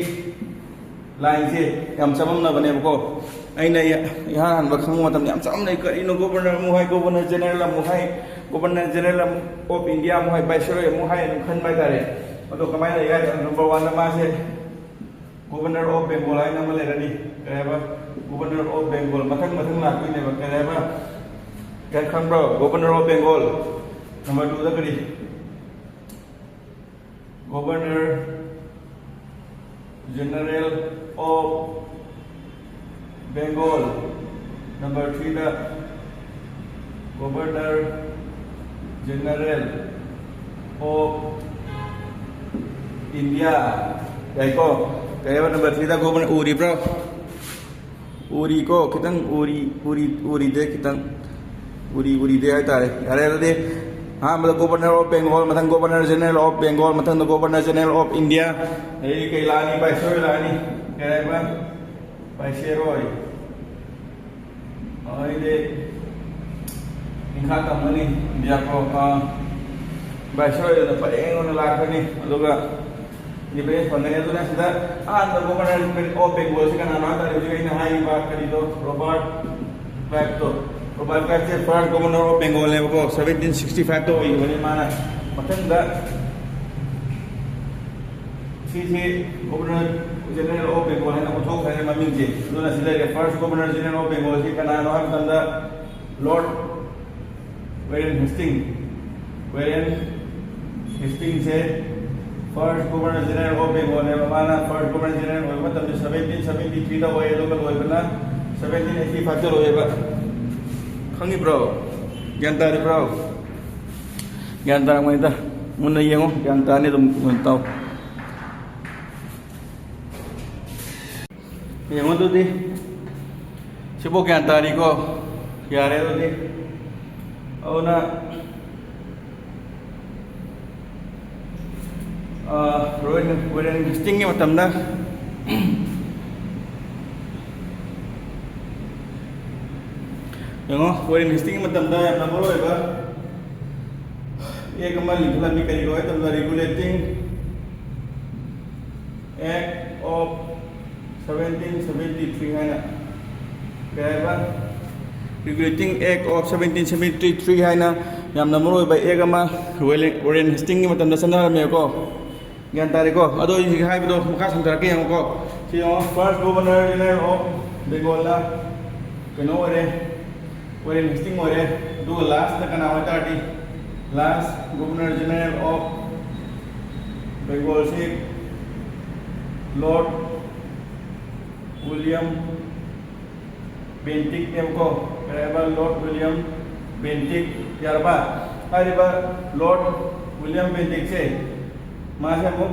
ꯂꯥꯏꯟꯁꯦ ꯌꯥꯝ ꯆꯃꯝꯅꯕꯅꯦꯕꯀꯣ꯫ ꯑꯩꯅ ꯏꯍꯥꯟ ꯍꯥꯟꯕ ꯈꯪꯕ ꯃꯇꯝꯗ ꯌꯥꯝ ꯆꯃꯝꯅꯩ꯫ ꯀꯔꯤꯅꯣ, Governor ꯑꯃꯨꯛ ꯍꯥꯏ, Governor General ꯑꯃꯨꯛ ꯍꯥꯏ, Governor General ꯑꯃꯨꯛ of India ꯑꯃꯨꯛ ꯍꯥꯏ, Viceroy ꯑꯃꯨꯛ ꯍꯥꯏ ꯑꯗꯨꯝ ꯈꯟꯕ ꯍꯥꯏꯇꯥꯔꯦ꯫ ꯑꯗꯣ ꯀꯃꯥꯏꯅ ꯂꯩ ꯍꯥꯏ ꯀꯥꯟꯗ, number one ꯗ ꯃꯥꯁꯦ Governor of Bengal ꯍꯥꯏꯅ ꯑꯃ ꯂꯩꯔꯅꯤ꯫ ꯀꯩ ꯍꯥꯏꯕ? Governor of Bengal꯫ ꯃꯊꯪ ꯃꯊꯪ ꯂꯥꯛꯇꯣꯏꯅꯦꯕ꯫ ꯀꯩ ꯍꯥꯏꯕ? ꯀꯩ ꯈꯪꯕ꯭ꯔꯣ? Governor of Bengal꯫ Number two ꯗ ꯀꯔꯤ? Governor General of Bengal꯫ Number three ꯗ Governor General of India꯫ ꯌꯥꯏꯀꯣ? ꯀꯩ ꯍꯥꯏꯕ? Number three ꯗ Governor ꯎꯔꯤꯕ꯭ꯔꯣ? ꯎꯔꯤꯀꯣ, ꯈꯤꯇꯪ ꯎꯔꯤ, ꯎꯔꯤ, ꯎꯔꯤꯗꯦ ꯈꯤꯇꯪ꯫ ꯎꯔꯤ, ꯎꯔꯤꯗꯦ ꯍꯥꯏꯇꯥꯔꯦ꯫ ꯌꯥꯔꯦ, ꯑꯗꯨꯗꯤ ꯑꯍꯥꯟꯕꯗ Governor of Bengal, ꯃꯊꯪ Governor General of Bengal, ꯃꯊꯪꯗ Governor General of India꯫ ꯑꯗꯩꯗꯤ ꯀꯩ ꯂꯥꯛꯑꯅꯤ? Viceroy ꯂꯥꯛꯑꯅꯤ꯫ ꯀꯩ ꯍꯥꯏꯕ? Viceroy꯫ ꯑꯗꯩꯗꯤ ꯃꯈꯥ ꯇꯝꯒꯅꯤ ꯏꯟꯗꯤꯌꯥ ꯀꯣ, ꯑ, ꯚꯥꯏꯁꯔꯣꯏ ꯑꯣꯏꯅ ꯄꯔꯦꯡ ꯑꯣꯏꯅ ꯂꯥꯛꯀꯅꯤ꯫ ꯑꯗꯨꯒ ꯏꯟꯗꯤꯄꯦꯟꯗꯦꯟꯁ ꯐꯪꯒꯅꯤ꯫ ꯑꯗꯨꯅ ꯁꯤꯗ ꯑꯍꯥꯟꯕ ꯒꯣꯕꯔꯅꯔ ꯑꯣꯐ ꯕꯦꯡꯒꯣꯜꯁꯤ ꯀꯅꯥꯅꯣ ꯍꯥꯏ ꯇꯥꯔꯗꯤ, ꯍꯧꯖꯤꯛ ꯑꯩꯅ ꯍꯥꯏꯔꯤꯕ ꯀꯔꯤꯗꯣ, ꯔꯣꯕꯥꯔꯠ ꯀ꯭ꯂꯥꯏꯕꯇꯣ꯫ ꯔꯣꯕꯥꯔꯠ ꯀ꯭ꯂꯥꯏꯕꯁꯦ ꯐꯥꯔꯁ ꯒꯣꯕꯔꯅꯔ ꯑꯣꯐ ꯕꯦꯡꯒꯣꯜꯅꯦꯕꯀꯣ, ꯁꯚꯦꯟꯇꯤꯟ ꯁꯤꯛꯁꯇꯤ ꯐꯥꯏꯚꯇ ꯑꯣꯏꯈꯤꯕꯅꯤ ꯃꯥꯅ꯫ ꯃꯊꯪꯗ ꯁꯤꯁꯤ ꯒꯣꯕꯔꯅꯔ ꯖꯦꯅꯔꯦꯜ ꯑꯣꯐ ꯕꯦꯡꯒꯣꯜ ꯍꯥꯏꯅ ꯑꯣꯟꯊꯣꯛꯈ꯭ꯔꯦ ꯃꯃꯤꯡꯁꯦ꯫ ꯑꯗꯨꯅ ꯁꯤ ꯂꯩꯔꯦ, ꯐꯥꯔꯁ ꯒꯣꯕꯔꯅꯔ ꯖꯦꯅꯔꯦꯜ ꯑꯣꯐ ꯕꯦꯡꯒꯣꯜꯁꯤ ꯀꯅꯥꯅꯣ ꯍꯥꯏꯕ ꯃꯇꯝꯗ, ꯂꯣꯔꯗ ꯋꯦꯔꯦꯟ ꯍꯦꯁꯇꯤꯡ꯫ ꯋꯦꯔꯦꯟ ꯍꯦꯁꯇꯤꯡꯁꯦ ꯐꯥꯔꯁ ꯒꯣꯕꯔꯅꯔ ꯖꯦꯅꯔꯦꯜ ꯑꯣꯐ ꯕꯦꯡꯒꯣꯜꯅꯦꯕ꯫ ꯃꯥꯅ ꯐꯥꯔꯁ ꯒꯣꯕꯔꯅꯔ ꯖꯦꯅꯔꯦꯜ ꯑꯣꯏꯕ ꯃꯇꯝꯗ ꯁꯚꯦꯟꯇꯤꯟ ꯁꯚꯦꯟꯇꯤ ꯊ꯭ꯔꯤꯗ ꯑꯣꯏ, ꯑꯗꯨꯒ ꯂꯣꯏꯕꯅ ꯁꯚꯦꯟꯇꯤꯟ ꯑꯩꯠꯇꯤ ꯐꯥꯏꯚꯇ ꯂꯣꯏꯌꯦꯕ꯫ ꯈꯪꯉꯤꯕ꯭ꯔꯣ? ꯒ꯭ꯌꯥꯟ ꯇꯥꯔꯤꯕ꯭ꯔꯣ? ꯒ꯭ꯌꯥꯟ ꯇꯥꯔꯝꯒꯅꯤꯗ꯫ ꯃꯨꯟꯅ ꯌꯦꯡꯉꯣ, ꯒ꯭ꯌꯥꯟ ꯇꯥꯅꯤ ꯑꯗꯨꯝ, ꯃꯨꯟꯅ ꯇꯥꯎ꯫ ꯌꯦꯡꯉꯣ ꯑꯗꯨꯗꯤ꯫ ꯁꯤꯕꯨ ꯒ꯭ꯌꯥꯟ ꯇꯥꯔꯤꯀꯣ? ꯌꯥꯔꯦ ꯑꯗꯨꯗꯤ꯫ ꯑꯗꯨꯅ, ꯑ, ꯔꯣꯌꯦꯜ ꯋꯦꯔꯦꯟ ꯍꯦꯁꯇꯤꯡꯒꯤ ꯃꯇꯝꯗ, ꯌꯦꯡꯉꯣ, ꯋꯦꯔꯦꯟ ꯍꯦꯁꯇꯤꯡꯒꯤ ꯃꯇꯝꯗ ꯌꯥꯝꯅ ꯃꯔꯨ ꯑꯣꯏꯕ ꯑꯦꯛ ꯑꯃ ꯂꯤꯡꯈꯠꯂꯝꯃꯤ꯫ ꯀꯔꯤꯒꯤꯅꯣ ꯍꯥꯏꯕ ꯃꯇꯝꯗ, regulating act of seventeen seventy three ꯍꯥꯏꯅ, ꯀꯩ ꯍꯥꯏꯕ? Regulating act of seventeen seventy three ꯍꯥꯏꯅ ꯌꯥꯝꯅ ꯃꯔꯨꯑꯣꯏꯕ ꯑꯦꯛ ꯑꯃ ꯋꯦꯂꯦ-, ꯋꯦꯔꯦꯟ ꯍꯦꯁꯇꯤꯡꯒꯤ ꯃꯇꯝꯗ ꯆꯠꯅꯔꯝꯃꯦꯕꯀꯣ꯫ ꯒ꯭ꯌꯥꯟ ꯇꯥꯔꯦꯀꯣ? ꯑꯗꯣ ꯑꯩ ꯍꯧꯖꯤꯛ ꯍꯥꯏꯕꯗꯣ ꯃꯈꯥ ꯁꯝꯊꯔꯛꯀꯦ ꯌꯦꯡꯉꯨꯀꯣ꯫ ꯁꯤ ꯌꯦꯡꯉꯣ, ꯐꯥꯔꯁ ꯒꯣꯕꯔꯅꯔ ꯖꯦꯅꯔꯦꯜ ꯑꯣꯐ ꯕꯦꯡꯒꯣꯜꯅ ꯀꯩꯅꯣ ꯑꯣꯏꯔꯦ, ꯋꯦꯔꯦꯟ ꯍꯦꯁꯇꯤꯡ ꯑꯣꯏꯔꯦ꯫ ꯑꯗꯨꯒ ꯂꯥꯁꯇ ꯀꯅꯥ ꯑꯣꯏꯇꯥꯔꯗꯤ, ꯂꯥꯁ ꯒꯣꯕꯔꯅꯔ ꯖꯦꯅꯔꯦꯜ ꯑꯣꯐ ꯕꯦꯡꯒꯣꯜꯁꯤ ꯂꯣꯔꯗ ꯋꯤꯂꯤꯌꯝ ꯕꯦꯟꯇꯤꯛꯅꯦꯕꯀꯣ꯫ ꯀꯔꯤ ꯍꯥꯏꯕ? Lord William Bentinck. ꯌꯥꯔꯕ? ꯍꯥꯏꯔꯤꯕ ꯂꯣꯔꯗ ꯋꯤꯂꯤꯌꯝ ꯕꯦꯟꯇꯤꯛꯁꯦ, ꯃꯥꯁꯦ ꯑꯃꯨꯛ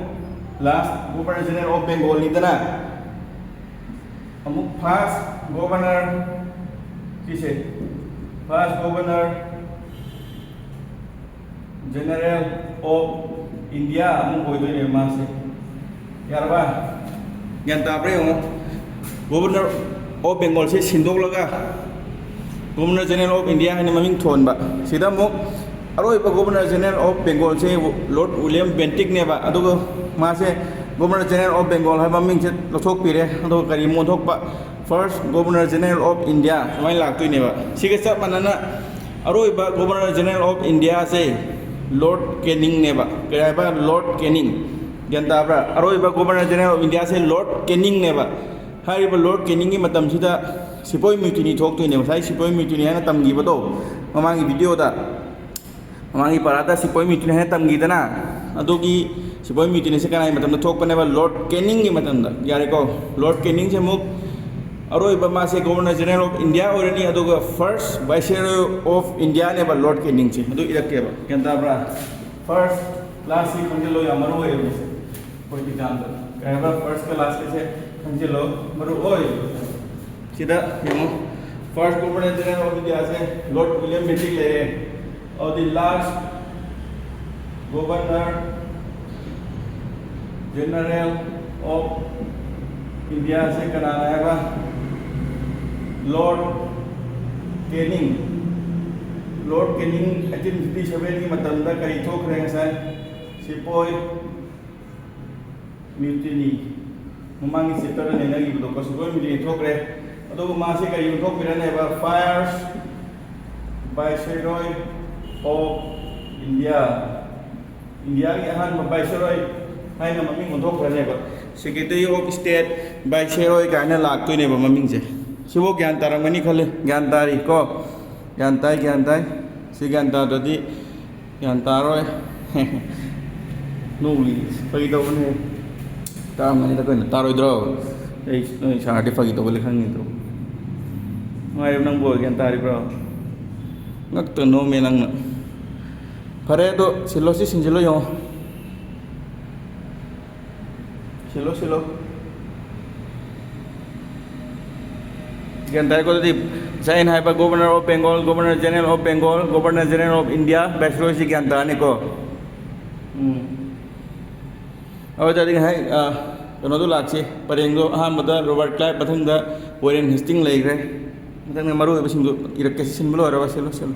ꯂꯥꯁ ꯒꯣꯕꯔꯅꯔ ꯖꯦꯅꯔꯦꯜ ꯑꯣꯐ ꯕꯦꯡꯒꯣꯜꯅꯤꯗꯅ, ꯑꯃꯨꯛ ꯐꯥꯔꯁ ꯒꯣꯕꯔꯅꯔ, ꯁꯤꯁꯦ first governor general of India ꯑꯃꯨꯛ ꯑꯣꯏꯗꯣꯏꯅꯦꯕ ꯃꯥꯁꯦ꯫ ꯌꯥꯔꯕ? ꯒ꯭ꯌꯥꯟ ꯇꯥꯕ꯭ꯔꯥ ꯌꯦꯡꯉꯣ꯫ ꯒꯣꯕꯔꯅꯔ ꯑꯣꯐ ꯕꯦꯡꯒꯣꯜꯁꯦ ꯁꯤꯟꯗꯣꯛꯂꯒ Governor General of India ꯍꯥꯏꯅ ꯃꯃꯤꯡ ꯊꯣꯟꯕ꯫ ꯁꯤꯗ ꯑꯃꯨꯛ ꯑꯔꯣꯏꯕ Governor General of Bengal say Lord William Bentinck ꯅꯦꯕ꯫ ꯑꯗꯨꯒ ꯃꯥꯁꯦ Governor General of Bengal ꯍꯥꯏꯕ ꯃꯃꯤꯡꯁꯦ ꯂꯧꯊꯣꯛꯄꯤꯔꯦ꯫ ꯑꯗꯨꯒ ꯀꯔꯤ ꯑꯣꯟꯊꯣꯛꯄ? First Governor General of India ꯁꯨꯃꯥꯏꯅ ꯂꯥꯛꯇꯣꯏꯅꯦꯕ꯫ ꯁꯤꯒ ꯆꯞ ꯃꯥꯟꯅꯅ ꯑꯔꯣꯏꯕ Governor General of India say Lord Canning ꯅꯦꯕ꯫ ꯀꯔꯤ ꯍꯥꯏꯕ? Lord Canning꯫ ꯒ꯭ꯌꯥꯟ ꯇꯥꯕ꯭ꯔꯥ? ꯑꯔꯣꯏꯕ Governor General of India say Lord Canning ꯅꯦꯕ꯫ ꯍꯥꯏꯔꯤꯕ Lord Canning ꯒꯤ ꯃꯇꯝꯁꯤꯗ ꯁꯤꯄꯣꯏ ꯃ꯭ꯌꯨꯇꯤꯅꯤ ꯊꯣꯛꯇꯣꯏꯅꯦ꯫ ꯉꯁꯥꯏ ꯁꯤꯄꯣꯏ ꯃ꯭ꯌꯨꯇꯤꯅꯤ ꯍꯥꯏꯅ ꯇꯝꯈꯤꯕꯗꯣ ꯃꯃꯥꯡꯒꯤ ꯚꯤꯗꯤꯑꯣꯗ, ꯃꯃꯥꯡꯒꯤ ꯄꯔꯥꯗ ꯁꯤꯄꯣꯏ ꯃ꯭ꯌꯨꯇꯤꯅꯤ ꯍꯥꯏꯅ ꯇꯝꯈꯤꯗꯅ, ꯑꯗꯨꯒꯤ ꯁꯤꯄꯣꯏ ꯃ꯭ꯌꯨꯇꯤꯅꯤꯁꯦ ꯀꯅꯥꯒꯤ ꯃꯇꯝꯗ ꯊꯣꯛꯄꯅꯦꯕ? Lord Canning ꯒꯤ ꯃꯇꯝꯗ꯫ ꯌꯥꯔꯦꯀꯣ? Lord Canning ꯁꯦ ꯑꯃꯨꯛ ꯑꯔꯣꯏꯕ ꯃꯥꯁꯦ Governor General of India ꯑꯣꯏꯔꯅꯤ, ꯑꯗꯨꯒ First Viceroy of India ꯅꯦꯕ Lord Canning ꯁꯦ꯫ ꯑꯗꯨ ꯏꯔꯛꯀꯦꯕ, ꯒ꯭ꯌꯥꯟ ꯇꯥꯕ꯭ꯔꯥ? First class ꯁꯤ ꯈꯪꯖꯤꯜꯂꯣ, ꯌꯥꯝ ꯃꯔꯨ ꯑꯣꯏꯌꯦꯕ ꯃꯁꯦ꯫ ꯑꯩꯈꯣꯏ ꯑꯦꯛꯖꯥꯝꯗ ꯀꯩ ꯍꯥꯏꯕ? First class ꯀꯁꯦ ꯈꯪꯖꯤꯜꯂꯣ, ꯃꯔꯨ ꯑꯣꯏ꯫ ꯁꯤꯗ ꯌꯦꯡꯉꯣ, First Governor General of India say Lord William Bentinck ꯂꯩꯔꯦ꯫ ꯑꯗꯨꯗꯤ last Governor General of India ꯁꯦ ꯀꯅꯥꯅ ꯍꯥꯏꯕ? Lord Canning꯫ Lord Canning eighteen fifty seven ꯒꯤ ꯃꯇꯝꯗ ꯀꯔꯤ ꯊꯣꯛꯈ꯭ꯔꯦ ꯉꯁꯥꯏ? ꯁꯤꯄꯣꯏ ꯃ꯭ꯌꯨꯇꯤꯅꯤ꯫ ꯃꯃꯥꯡꯒꯤ ꯆꯦꯞꯇꯔꯗ ꯅꯩꯅꯈꯤꯕꯗꯣ, ꯀꯣ, ꯁꯤꯄꯣꯏ ꯃ꯭ꯌꯨꯇꯤꯅꯤ ꯊꯣꯛꯈ꯭ꯔꯦ꯫ ꯑꯗꯨꯒ ꯃꯥꯁꯦ ꯀꯔꯤ ꯑꯣꯟꯊꯣꯛꯄꯤꯔꯅꯦꯕ? First Viceroy of India꯫ ꯏꯟꯗꯤꯌꯥꯒꯤ ꯑꯍꯥꯟꯕ Viceroy ꯍꯥꯏꯅ ꯃꯃꯤꯡ ꯑꯣꯟꯊꯣꯛꯈ꯭ꯔꯅꯦꯕ꯫ Secretary of State, Viceroy ꯀꯥꯏꯅ ꯂꯥꯛꯇꯣꯏꯅꯦꯕ ꯃꯃꯤꯡꯁꯦ꯫ ꯁꯤꯐꯥꯎ ꯒ꯭ꯌꯥꯟ ꯇꯥꯔꯝꯒꯅꯤ ꯈꯜꯂꯤ꯫ ꯒ꯭ꯌꯥꯟ ꯇꯥꯔꯤ ꯀꯣ? ꯒ꯭ꯌꯥꯟ ꯇꯥꯏ, ꯒ꯭ꯌꯥꯟ ꯇꯥꯏ꯫ ꯁꯤ ꯒ꯭ꯌꯥꯟ ꯇꯥꯗ꯭ꯔꯗꯤ ꯒ꯭ꯌꯥꯟ ꯇꯥꯔꯣꯏ꯫ ꯅꯣꯛꯂꯤ꯫ ꯐꯥꯒꯤ ꯇꯧꯕꯅꯦ꯫ ꯇꯥꯔꯝꯒꯅꯤꯗ ꯀꯩꯅꯣ, ꯇꯥꯔꯣꯏꯗ꯭ꯔꯣ? ꯑꯩ ꯅꯣꯏ ꯁꯥꯔꯗꯤ ꯐꯥꯒꯤ ꯇꯧꯕꯅꯦ ꯈꯪꯉꯤꯗꯣ꯫ ꯅꯨꯡꯉꯥꯏꯔꯤꯕ ꯅꯪꯕꯨ? ꯒ꯭ꯌꯥꯟ ꯇꯥꯔꯤꯕ꯭ꯔꯣ? ꯉꯛꯇ ꯅꯣꯝꯃꯦ ꯅꯪꯅ꯫ ꯐꯔꯦ, ꯑꯗꯣ ꯁꯤꯜꯂꯣ, ꯁꯤ ꯁꯤꯟꯖꯤꯜꯂꯣ ꯌꯦꯡꯉꯣ꯫ ꯁꯤꯜꯂꯣ, ꯁꯤꯜꯂꯣ꯫ ꯒ꯭ꯌꯥꯟ ꯇꯥꯏꯀꯣ? ꯑꯗꯨꯗꯤ ꯉꯁꯥꯏ ꯑꯩꯅ ꯍꯥꯏꯕ Governor of Bengal, Governor General of Bengal, Governor General of India, Viceroy ꯁꯤ ꯒ꯭ꯌꯥꯟ ꯇꯥꯔꯅꯤꯀꯣ? ꯎꯝ꯫ ꯑꯗꯨ ꯑꯣꯏ ꯇꯥꯔꯗꯤ ꯉꯁꯥꯏ, ꯑ, ꯀꯩꯅꯣꯗꯣ ꯂꯥꯛꯁꯤ, ꯄꯔꯦꯡꯗꯣ꯫ ꯑꯍꯥꯟꯕꯗ Robert Clive, ꯃꯊꯪꯗ Warren Hastings ꯂꯩꯈ꯭ꯔꯦ꯫ ꯃꯊꯪꯗ ꯃꯔꯨ ꯑꯣꯏꯕꯁꯤꯡꯗꯨ ꯏꯔꯛꯀꯦ꯫ ꯁꯤꯟꯕ ꯂꯣꯏꯔꯕ? ꯁꯤꯜꯂꯨ, ꯁꯤꯜꯂꯨ꯫